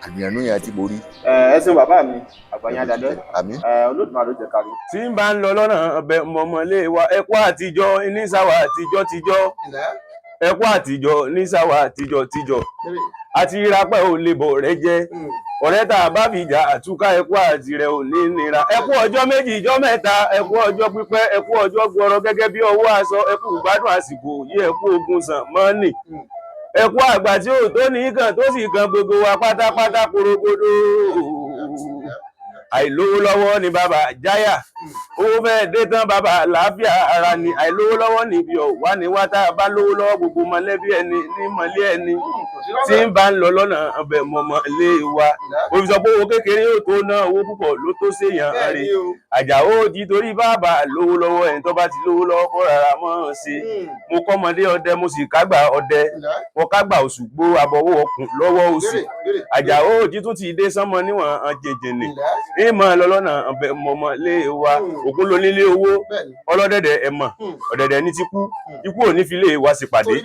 [SPEAKER 1] àlùyànnú yẹn tí mo rí.
[SPEAKER 2] Ẹ ṣeun bàbá mi, àgbàyàn àdàlẹ.
[SPEAKER 1] Àmín.
[SPEAKER 2] Olódùmarè jẹ́ kárí.
[SPEAKER 6] Tí ń bá ń lọ lọ́nà ọbẹ̀ mọ̀mọ́lé wa, ẹ̀kú àtijọ́ nísàwà àtijọ́ tijọ́, ẹ̀kú àtijọ́ nísàwà àtijọ́ tijọ́, àti ìrapẹ́ ò lè bọ̀ rẹ jẹ́ ọ̀rẹ́ tá a bá fi jà àtúkà, ẹ̀kú àti rẹ̀ ò ní nira. Ẹ̀kú ọjọ́ méjì, ìjọ́ mẹ́ta, ẹ̀kú ọjọ́ pípẹ́, ẹ̀kú ọjọ́ gbọrọ gẹ́gẹ́ bí ọwọ́ aṣọ, ẹ̀kú gbádùn àsìkò yí, ẹ̀kú ogun sàn mọ́nì, ẹ̀kú àgbà tí ò tó nìkan tó sì kan gbogbo wa pátápátá porogodo. Àìlówó lọ́wọ́ ni bàbá jáyà, owó fẹ́ẹ́ dé tán bàbá àlàáfíà ara ni. Àìlówó lọ́wọ́ níbi ọ̀wá ni wá, tá a bá lówó lọ́wọ́ gbogbo mọ̀lẹ́bí ẹni ní mọ̀lẹ́ ẹni. Tí ń bá ń lọ lọ́nà ọbẹ̀ mọ̀mọ́ lé wa, ó fi sọ pé owó kékeré yóò tó ná, owó púpọ̀ ló tó séèyàn rè. Àjàó jí torí bàbá lówó lọ́wọ́, ẹni tó bá ti lówó lọ́wọ́ kó rárá mọ́ ọ́n sí. Mo kọ́mọdé ọdẹ, mo sì kágbà ọdẹ, mo kágbà òṣùgbó abọ́wọ́ ọkùn lọ́wọ́ òsì. Àjàó jí tún ti dé sánmọ níwọ̀n jẹjẹrẹ ìmọ̀ lọ́lọ́nà ọbẹ̀ mọ̀mọ́ lé wa. Ògún ló nílé owó ọlọ́dẹ̀dẹ̀ ẹ̀mọ̀ ọ̀dẹ̀dẹ̀ ní ti kú, ikú ò ní fi lé wa ṣèpàdé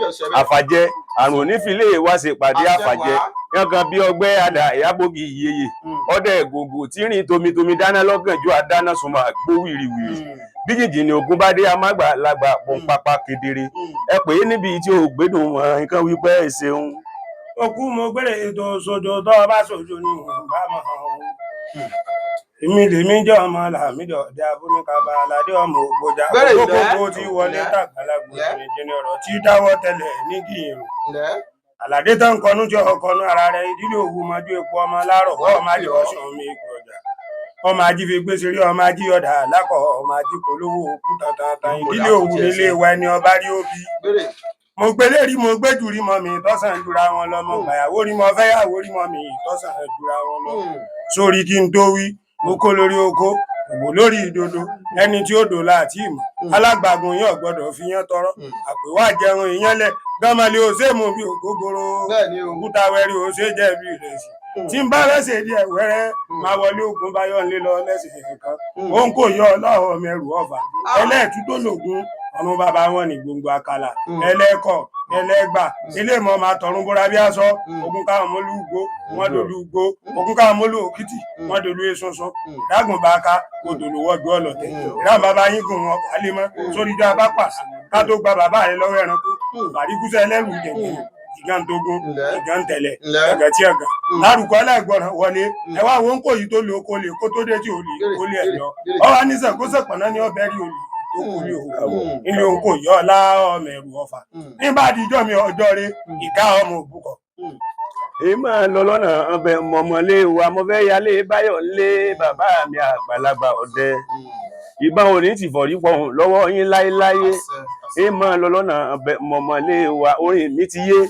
[SPEAKER 6] àfàjẹ, àrùn ò ní fi lé wa ṣèpàdé àfàjẹ. Yankan bí ọgbẹ́ àdá ìyábògì ìyeyè ọdẹ gògò tí rìn tomitomi dáná lọ́gànjọ́ àdáná súnmọ́ àgbo wìrìwìrì bí jìnjìn ní ogun bá dé amágbà lágbà pọnpápá kedere. Ẹ pè é níbi tí ò gbédùn wọn nǹkan wípé ẹ ṣeun.
[SPEAKER 5] Okú mo gbére ètò sojo tó o bá sojo ní ìbámu ọ̀hún. Èmi lèmi jẹ́ ọmọ làmídọ̀ ọ̀dẹ abúnikaba aládé ọmọ ògbójà ògbókòkò tí wọlé tàgbàlagbò jìnnìjìnnì ọ̀rọ̀ tí dáwọ́ tẹ́lẹ̀ ní kìyìnrún. Àlàdé tán kọnú jọ ọkọnú ara rẹ̀ ìdílé òwú mọ́jú epo ọmọ láàrọ̀ wọ́ ọmọ àjẹ ọ̀sán mi ipò ọjà. Ọmọ ají fi gbé seré ọmọ ají ọ̀dà lákọ̀ ọmọ ají polówó òkú tantan ìdílé òwú nílé wa ẹni ọba rí òbí. Mo gbélé rí mo gbéjù rí mọ mi tọ́sán jura wọn lọ, mo gbàyàwó rí mo fẹ́yàwó rí mọ mi tọ́sán jura wọn lọ. Sórí kí n tó wí, mo kó lórí oko òwò lórí ìdodo ẹni tí ó dòla àti ìmọ̀ alágbàgùn yóò gbọ́dọ̀ fi yán tọrọ àpèwà jẹun ìyẹn lẹ gọmọlẹ òsèmù bí ògógóró òkúta wẹrí òsè jẹ bí ìrẹsì tí n bá lẹ́sẹ̀ díẹ̀ wẹ́rẹ́ máa wọlé ogun báyọ̀ ńlẹ lọ lẹ́sẹ̀ kan òun kò yọ ọlọ́ọ̀ mẹ́rù ọ̀fà ẹlẹ́ẹ̀tú tó lògùn ọ̀run bàbá wọn ní gbòǹgbò àkàlà ẹlẹ́kọ̀ ẹlẹ́gbà ilé ìmọ̀ máa tọ̀run bóra bí aṣọ ogun káwọn mọ́lú ugbó wọn dolú ugbó ogun káwọn mọ́lú òkìtì wọn dolú esunsun ìdágùn bá ká odòlù wọ́gbọ́ ọlọ́tẹ̀ ìdáhùn bàbá yín gùn wọn wálé mọ́ sórí ijó abá pàṣẹ ká tó gba bàbá rẹ lọ́wọ́ ẹranko bàríkúsẹ́ ẹlẹ́rù jẹ̀jẹ̀. Ìgàntógún,
[SPEAKER 2] Ǹlẹ́.
[SPEAKER 5] ìgàntẹ̀lẹ̀,
[SPEAKER 2] Ǹlẹ́.
[SPEAKER 5] ẹ̀gàn tí ẹ̀gàn lárúkọ aláìgbọràn wọlé. Ẹ wá wo ń kò yìí tó lè kó lè kó tó dé tí ò lè kó lè ẹ̀ lọ. Ọwọ́ anísàn kó sẹ̀pọ̀nà ní ọbẹ̀ rí olè tó kú ní òwò ilé òun kò yọ ọlá ọmọ ẹ̀rù ọ̀fà nígbà àdìjọ́ mi ọjọ́ rẹ ìka ọmọ òbúkọ.
[SPEAKER 6] Èyí máa lọ lọ́nà ọbẹ̀ mọ̀mọ́lé wa, mo fẹ́ yálé báyọ̀ lé bàbá mi àgbàlagbà ọdẹ. Ìbọn ò ní ti fọ̀rí pọ̀hùn lọ́wọ́ yín láéláé. Èyí máa lọ lọ́nà ọbẹ̀ mọ̀mọ́lé wa, orin mi ti yé,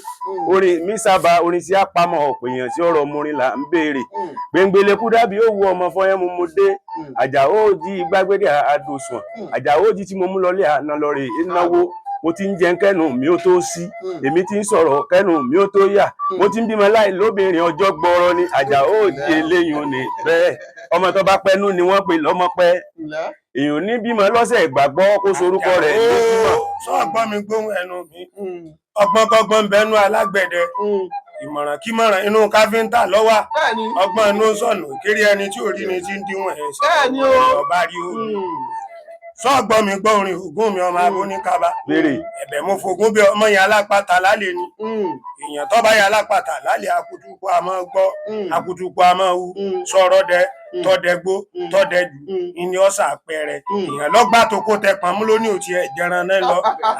[SPEAKER 6] orin mi sábà orin tí a pamọ́ ọ̀pọ̀ èèyàn tí ọ̀rọ̀ morin là ń béèrè. Gbẹ̀ngbẹ̀lẹ̀kú dàbí òwú ọmọ fọyín mu mo dé. Àjàó jí gbàgbédè àdòsùn, Àjàó jí tí mo mú lọlé àná lọ rè é náwó. Mo ti ń jẹun kẹ́nu mi ó tó sí, èmi ti ń sọ̀rọ̀ kẹ́nu mi ó tó yà, mo ti ń bímọ láì lóbìnrin ọjọ́ gbọrọ ni. Àjàó jí eléyìí ò ní bẹ́ẹ̀. Ọmọ tó bá pẹ́nu ni wọ́n pè lọ́mọ pẹ́. Èèyàn ní bímọ lọ́sẹ̀ ìgbàgbọ́ kó sorúkọ rẹ̀ ní bímọ.
[SPEAKER 5] Sọ́ọ̀gbọ́n mi gbóhùn ẹnu mi, ọgbọ́n kọ́gbọ́n bẹnu alágbẹ̀dẹ, ìmọ̀ràn kí mọ̀ràn inú káfíńtà lọ́wọ́,
[SPEAKER 2] Bẹ́ẹ̀ni.
[SPEAKER 5] ọgbọ́n inú sọ̀nù kiri ẹni tí ò rí ni ti ń díwọ̀n ẹ̀ sí.
[SPEAKER 2] Bẹ́ẹ̀ni o.
[SPEAKER 5] Ọba rí o. Sọ́ọ̀gbọ́n mi gbọ́ orin ògún mi ọmọ abóníkaba.
[SPEAKER 6] Béèrè.
[SPEAKER 5] Ẹ̀bẹ̀ mo fogún bí ọmọ yẹn alápàtà lálẹ́ ni. Èèyàn tó bá yẹ alápàtà lálẹ́ akutuku a máa gbọ́, akutuku a máa hu, sọ̀rọ̀ dẹ, tọ́dẹgbó, tọ́dẹjù, ìní ọ̀sà àpẹẹrẹ. Èèyàn lọ́gbà tó kó tẹ pamú lóní òtí ẹ̀ jẹran náà lọ.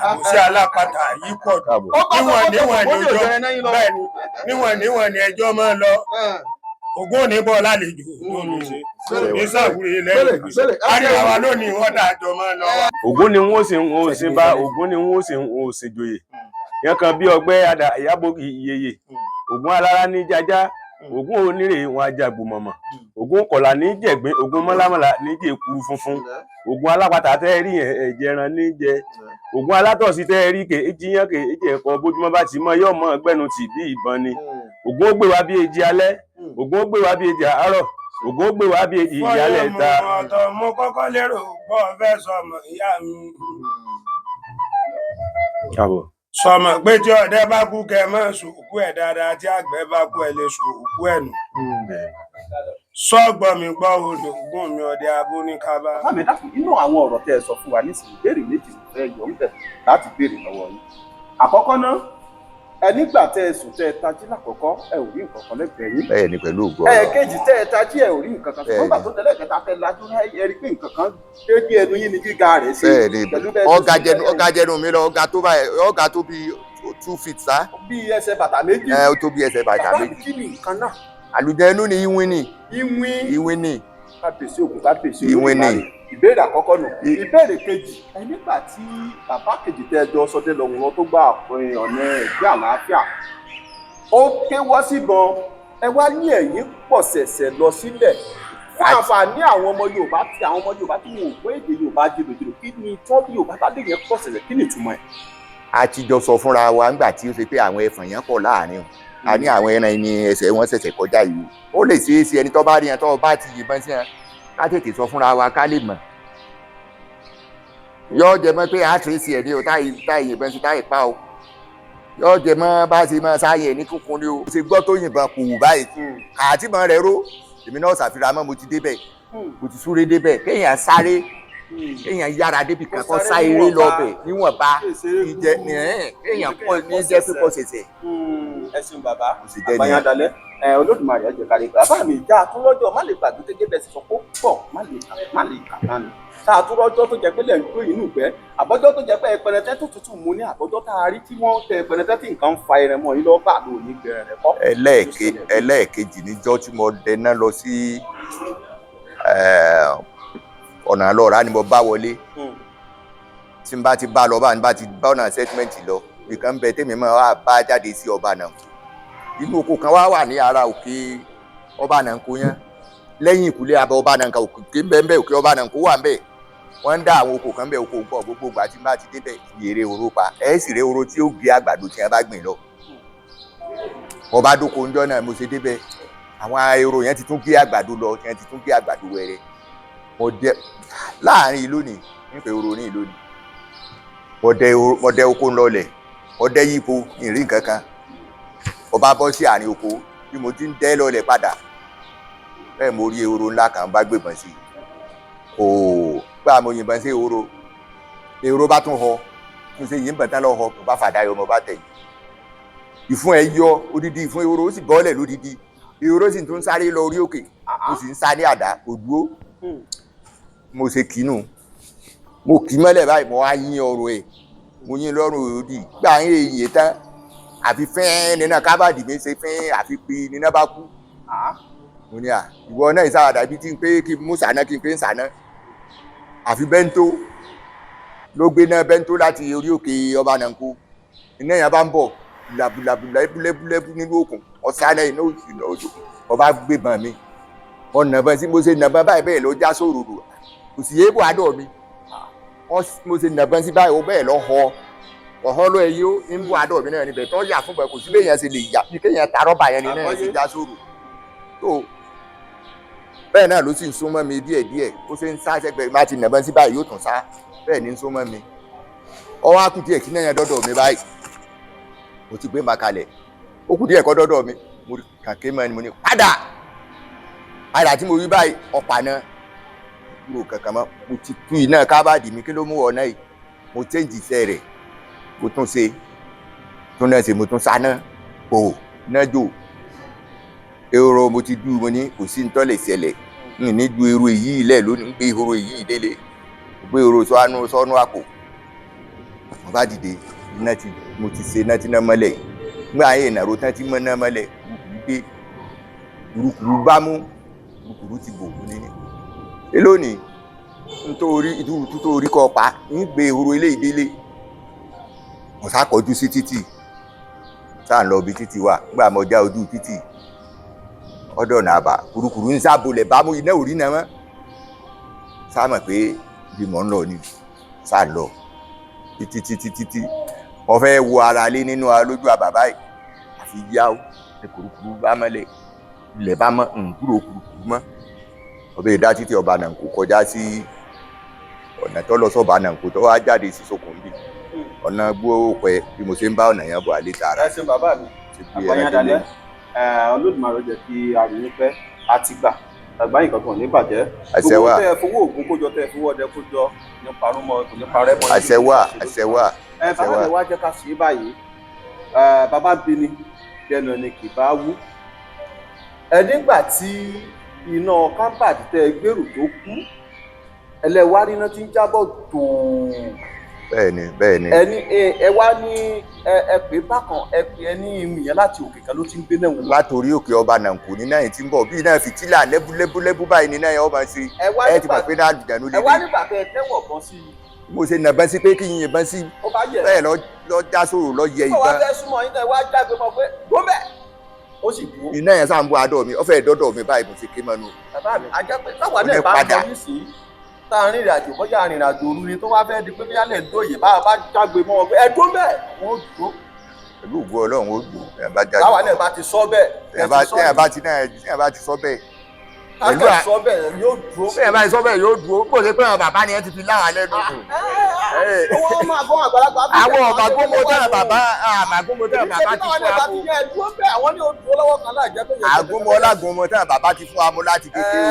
[SPEAKER 5] Àbòsí alápàtà yìí pọ̀ jù.
[SPEAKER 6] Káàbọ̀.
[SPEAKER 2] Ó gbà tó
[SPEAKER 5] Níwọ̀n
[SPEAKER 2] kó
[SPEAKER 5] níwọ̀n
[SPEAKER 2] tẹ̀pọ̀n
[SPEAKER 5] ní
[SPEAKER 2] mú ní
[SPEAKER 5] ọjọ́
[SPEAKER 2] òjò ẹran yín lọ.
[SPEAKER 5] bẹ́ẹ̀ni, níwọ̀n níwọ̀n ní ẹjọ́ máa lọ. Ogún òní bọ́ lálejò tó ní ṣe. Ní sàwúrí lẹ́yìn.
[SPEAKER 2] Bẹ́ẹ̀ni.
[SPEAKER 5] Àríwá wa lónìí wọ́n dàjọ́ máa lọ wá.
[SPEAKER 6] Ògún ni wọn ó sì ń ó sì bá Ògún ni wọn ó sì ń ó sì joyè yẹn kan bí ọgbẹ́ adà ìyábòkì ìyeyè. Ògún alára ní jájá, Ògún onírè wọn ajagbò mọ̀mọ̀, Ògún kọ̀là ní jẹ̀gbín, Ògún mọ́lámọ́lá ní jẹ̀kú funfun, Ògún alápatà tẹ́ ẹ rí yẹn ẹ̀jẹ̀ ẹran ní jẹ, Ògún alátọ̀sí tẹ́ ẹ rí kè é jiyàn kè é jẹ̀kọ bójúmọ́ bá ti mọ́ yọ̀ mọ́ gbẹ́nu tì bí ìbọn ni. Ògún ó gbé wa bí èjì alẹ́, Ògún ó gbé wa bí èjì àárọ̀, Ògún ó gbé wa bí èjì ìyálẹ̀ ta.
[SPEAKER 5] Ọ̀tọ̀ mo kọ́kọ́ lérò pọ̀ fẹ́ sọmọ ìyá mi.
[SPEAKER 6] Káàbọ̀.
[SPEAKER 5] Sọmọ pé tí ọdẹ bá kú kẹ mọ́ sòkú ẹ̀ dáadáa, tí àgbẹ̀ bá kú ẹ lè sòkú ẹ̀ nù. Sọ́gbọ́n mi gbọ́ orin ògún mi ọdẹ abóníkábá.
[SPEAKER 2] Bàbá mi, dákun, inú àwọn ọ̀rọ̀ tẹ́ ẹ sọ fún wa nísìnyí, ìbéèrè méjì ló fẹ́ yọ ń bẹ̀ láti béèrè lọ́wọ́ yín. Àkọ́kọ́ náà, ẹ nígbà tẹ́ ẹ sùn tẹ́ ẹ tají lákọ̀ọ́kọ́, ẹ ò rí nǹkan kan lẹ́gbẹ̀ẹ́ yín.
[SPEAKER 1] Bẹ́ẹ̀ ni, pẹ̀lú ògo Ọlọ́run.
[SPEAKER 2] Ẹ̀ẹ̀kejì tẹ́ ẹ tají, ẹ ò rí nǹkan kan. Ṣùgbọ́n gbà tó tẹ́lẹ̀ kẹta tẹ́ lajú ẹ rí pé nǹkan kan débi ẹnu yín ni gíga rẹ̀ sí.
[SPEAKER 1] Bẹ́ẹ̀ ni.
[SPEAKER 2] Pẹ̀lú bẹ́ẹ̀ ṣe
[SPEAKER 1] Ọ̀gá
[SPEAKER 2] sùn
[SPEAKER 1] jẹnu
[SPEAKER 2] tẹ́lẹ̀.
[SPEAKER 1] Ọ̀gá jẹnu mi lọ, ọ̀gá tó báyìí, ọ̀gá tó bí 2 feet sá.
[SPEAKER 2] Bí ẹsẹ̀ bàtà méjì.
[SPEAKER 1] Ẹ ó tó bí ẹsẹ̀ bàtà
[SPEAKER 2] Bàbá mi,
[SPEAKER 1] méjì.
[SPEAKER 2] kí ni nǹkan náà?
[SPEAKER 1] Àlùjẹnu ni, ìwìn ni.
[SPEAKER 2] Ìwín.
[SPEAKER 1] Ìwìn ni.
[SPEAKER 2] Kábíyèsí ògùn, kábíyèsí
[SPEAKER 1] Ìwìn ni.
[SPEAKER 2] Olódùmarè. Ìbéèrè àkọ́kọ́ nù. Ìbéèrè kejì, ẹ nígbà tí bàbá kejì tẹ́ ẹ jọ sọdẹ lọ wọn tó gba ọ̀nà ẹ̀gbẹ́ àlàáfíà, ó kéwọ́ síbọn, ẹ wá ní ẹ̀yìn pọ̀ ṣẹ̀ṣẹ̀ lọ sílẹ̀. Fún àǹfààní àwọn ọmọ Yorùbá tí àwọn ọmọ Yorùbá tí wọn ò gbọ́ èdè Yorùbá jìnnàjìnnà, kí ni tọ́bí Yorùbá bá lè yẹn pọ̀ ṣẹ̀ṣẹ̀, kí ni ìtumọ̀ ẹ̀?
[SPEAKER 1] A ti jọ sọ fúnra wa ńgbà tí ó ṣe pé àwọn ẹfọ̀n yẹn pọ̀ láàrin o, a ní àwọn ẹran ní ẹsẹ̀ wọn ṣẹ̀ṣẹ̀ kọjá yìí, ó lè ṣeé ṣe ẹni tó bá rí yẹn tó bá ti yìnbọn sí yẹn, ká tètè sọ fúnra wa ká lè mọ̀. Yóò jẹ mọ́ pé a tìrìsì ẹ̀ ní o, táyì yìnbọn sí táyì pa o, yóò jẹ mọ́ bá ṣe mọ́ sáyẹ̀ ní kúnkún ni o. Ṣe gbọ́ tó yìnbọn kò wù báyìí àti mọ́ rẹ̀ ró, èmi náà ṣàfihàn mọ́, mo ti débẹ̀, mo ti súré débẹ̀. Kéèyàn sáré, kéèyàn yára débi kan kó sá eré lọ bẹ̀ níwọ̀nba ìjẹ kéèyàn pọ̀ ní jẹ́ pípọ̀ ṣẹ̀ṣẹ̀.
[SPEAKER 2] Ẹ ṣeun bàbá.
[SPEAKER 1] Kò sì jẹ́ nìyẹn.
[SPEAKER 2] Àgbàyàn dalẹ̀ ẹ, Olódùmarè ẹ jẹ́ ká lè bàbá mi já àtúrọ́jọ́ má lè gbàgbé gẹ́gẹ́ bẹ́ẹ̀ sì sọ pé ó pọ̀ má lè kà má lè kà tán ni tá àtúrọ́jọ́ tó jẹ́ pé lẹ̀ ń gbé inú ìgbẹ́, àbọ́jọ́ tó jẹ́ pé ẹpẹrẹtẹ tó tutù mú ní, àbọ́jọ́ tá a rí tí wọ́n tẹ ẹpẹrẹtẹ tí nǹkan ń fa ẹrẹ mọ́ yín lọ́wọ́ bá lò ní gbẹrẹ rẹ kọ́.
[SPEAKER 1] Ẹlẹ́ẹ̀kejì níjọ́ tí mo dẹná lọ sí ọ̀nà lọ́ọ̀rá ni mo bá wọlé. Tí n bá ti bá lọ bá n bá ti bá ọ̀nà settlement lọ, ìkan bẹ tèmi máa wá bá jáde sí ọba náà, inú oko kan wá wà ní ara òkè ọba náà kó yẹn lẹ́yìn ìkúlé abẹ ọba náà kan, òkè ńbẹ́ńbẹ́ òkè ọba náà kó wà ńbẹ̀. Wọ́n ń dá àwọn oko kan bẹ̀, oko pọ̀. Gbogbo ìgbà tí n bá ti débẹ̀, yèrè oró pa ẹ̀ sì rè oró tí ó gé àgbàdo tí wọ́n bá gbìn lọ. Mo bá dóko ńjọ́ náà, mo ṣe débẹ̀, àwọn èrò yẹn ti tún gé àgbàdo lọ, yẹn ti tún gé àgbàdo wẹrẹ. Mo dẹ láàrin ìlú ni nípa èrò ní ìlú ni mo dẹ oko ńlọlẹ̀, mo dẹ yípo ìrìn nǹkan kan. Mo bá bọ́ sí àárín oko bí mo ti ń dẹ́ lọlẹ̀ padà bẹ́ẹ̀, mo rí ehoro ńlá kan, bá gbébọn sí i. Kò gbà, mo yìnbọn sí ehoro, ehoro bá tún họ. Mo ṣe yìnbọn tán lọ họ, mo bá fàdá yọ, mo bá tẹ̀yìn. Ìfun ẹ̀ yọ odidi ìfun ehoro, ó sì bọ́ọ̀lẹ̀ lódidi. Ehoro sì tún sáré lọ orí òkè, mo sì ń sáré àdá, kò dúró. Mo ṣe kínú, mo kì í mọ́lẹ̀ báyìí, mo wá yín ọrùn ẹ̀, mo yín lọ́rùn òdì gbà ń èyí tán, àfi fẹ́ẹ́ nínú kábàdì mi ṣe fẹ́ẹ́, àfi pé nínú bá kú. Mo ní à ìwọ náà ìsáwàdà bíi tí n pé kí n mú sànà, kí n pé ń sànà. Àfi bẹ́ńtó ló gbé náà, bẹ́ńtó láti orí òkè ọba nànkó. Iná yẹn bá ń bọ̀ làbùlàbù lẹ́búlẹ́bú nínú òkun ọ̀sán náà, iná òsì náà òjò ọba gbé bàn mi ọ̀nà bàn sí. Mo ṣe nàbọn báyìí, bẹ́ẹ̀ ló já sóròrò, kò sì yé bò àdọ̀ mi. Mo ṣe nàbọn sí báyìí, ó bẹ́ẹ̀ lọ họ ọ̀họ́ ló ẹyí ó ń bò àdọ̀ mi náà níbẹ̀ tó yà fún bẹ́ẹ̀. Kò sí béèyàn ṣe lè yà bí kéèyàn ta rọ́bà yẹn ni náà ṣe já sórò tó bẹ́ẹ̀ náà ló sì ń súnmọ́ mi díẹ̀díẹ̀. Ó ṣe ń sá sẹ́gbẹ̀ẹ́ má ti nàbọn sí báyìí, yóò tún sá bẹ́ẹ̀ ní ń súnmọ́ mi. Ọwọ́ á kù díẹ̀ kí náà yẹn dọ́dọ̀ mi báyìí, mo ti gbé ma kalẹ̀, ó kù díẹ̀ kọ́ dọ́dọ̀ mi, mo kàké mọ́ ni, mo ní padà padà. Tí mo rí báyìí, ọ̀pá náà kúrò kankan mọ́. Mo ti tú iná kábàdì mi, kí ló mú ọ náà yìí? Mo change iṣẹ́ rẹ̀, mo tún ṣe, tún náà ṣe, mo tún sáná pò náà jò ehoro. Mo ti dú, mo ní kò sí ntọ́ lè ṣẹlẹ̀, n ní ju ehoro èyí ilẹ̀ lónìí, ń gbé ehoro èyí délé, gbé ehoro sọ́nù sọ́nù àpò. Mo bá dìde, iná ti mo ti ṣe iná tí iná mọ́lẹ̀ nígbà yẹn, ìnàró tán tí mọ́ iná mọ́lẹ̀, kúrúkúrú dé, kúrúkúrú bá mú, kúrúkúrú ti bò mú níní. Lónìí nítorí ìdúró tó rí kọ́ pa ń gbé ehoro eléyìí délé. Mo sá kọjú sí títì, sáà ń lọ ibi títì wà. Nígbà mo já ojú títì ọ̀dọ̀ ọ̀nà àbà, kúrúkúrú ń sábolẹ̀ bá mú, iná ò rí náà mọ́. Sáà mọ̀ pé bí mò ń lọ ni, sáà lọ títí títí títí, mo fẹ́ wo ara lé nínú lójú àbà báyìí, àfi yáwó ní kúrúkúrú bá mọ́lẹ̀, ilẹ̀ bá mọ́ nkúrò kúrúkúrú mọ́. Ọbẹ̀ ìdá títí ọba nàǹkó kọjá sí ọ̀nà tó lọ sọ́ba nàǹkó tó wá jáde sí Sókùnbí, ọ̀nà gbóòpẹ́. Bí mo ṣe ń bá ọ̀nà yẹn bọ̀ àlè tààrà.
[SPEAKER 2] Ẹ ṣeun bàbá mi, àpáyán dalẹ́. Olódùmarè jẹ́ kí àrùn pẹ́ àtìgbà àgbáyìn kankan ò ní bàjẹ́.
[SPEAKER 1] Àṣẹ wà.
[SPEAKER 2] Gbogbo tẹ́ ẹ fowó oògùn kójọ, tẹ́ ẹ fowó ọdẹ kójọ, ní parun mọ́, kò ní parẹ́ mọ́.
[SPEAKER 1] Àṣẹ wà, àṣẹ wà.
[SPEAKER 2] Ẹ bàbá mi, wá jẹ́ ká ṣe é báyìí. Bàbá bí ni dẹnu ẹni kì bá wú. Ẹ nígbà tí iná kábàdì tẹ́ ẹ gbèrò tó kú, ẹlẹ́wárí iná ti ń jábọ̀ tòó.
[SPEAKER 1] Bẹ́ẹ̀ni, bẹ́ẹ̀ni.
[SPEAKER 2] Ẹni ẹ wá ní ẹ pé bákan, ẹ pé ẹ ní ìrìn yẹn láti òkè kan ló ti ń gbé náà wò.
[SPEAKER 1] Látòrí òkè ọba nàǹkó ní náà ti ń bọ̀, bí náà fìtílà lẹ́búlẹ́búlẹ́bú báyìí ní náà yẹn ọba ṣe. Ẹ ti mọ̀ pé náà àlùjánu lè
[SPEAKER 2] ẹ wá nígbà tẹ ẹ tẹ́wọ̀ kan sí i.
[SPEAKER 1] Mo ṣe nàbọ́n sí pé kí n yìnbọn sí
[SPEAKER 2] ó bá yẹ
[SPEAKER 1] bẹ́ẹ̀ lọ já sòrò lọ yẹ
[SPEAKER 2] ó wá
[SPEAKER 1] ìbọn.
[SPEAKER 2] Fẹ́ súnmọ́ yín náà, wá jágbe mọ́ pé gómẹ̀, ó sì dúró.
[SPEAKER 1] Iná yẹn sáà ń bọ́ adọ́ mi, ó fẹ́ dọ́dọ̀ mi báyìí, mo ṣe ké mọ́nu.
[SPEAKER 2] Bàbá mi, ajá pé táwa náà bá ń lọ nísìnyí, tá a rìnrìn àjò, bóyá arìnrìn àjò òru ni, tó wá fẹ́ di pé bóyá lè dóye, bá a bá jágbe mọ́ wọn pé ẹ dúró bẹ́ẹ̀, wọ́n ó dúró.
[SPEAKER 1] Pẹ̀lú ògo Ọlọ́run, ó dùn ẹ̀ bá jáde.
[SPEAKER 2] Táwa náà bá ti sọ bẹ́ẹ̀,
[SPEAKER 1] ẹ̀ bá ti náà ẹ̀ bá ti sọ bẹ́ẹ̀.
[SPEAKER 2] Pẹ̀lú sọ bẹ́ẹ̀ yóò dúró.
[SPEAKER 1] Bẹ́ẹ̀ bá ti sọ bẹ́ẹ̀ yóò dúró, bó ṣe pé àwọn bàbá ni ẹ ti fi láwa lẹ́nu.
[SPEAKER 2] Wọ́n máa gbọ́ àgbàlagbà.
[SPEAKER 1] Àwọn ọ̀bà gbogbo tẹ́lẹ̀ bàbá àmàgbogbo tẹ́lẹ̀ bàbá ti fún wa mú. Àgúnmọ́ ọlágúnmọ́ tẹ́lẹ̀ bàbá ti fún wa mú láti kékeré.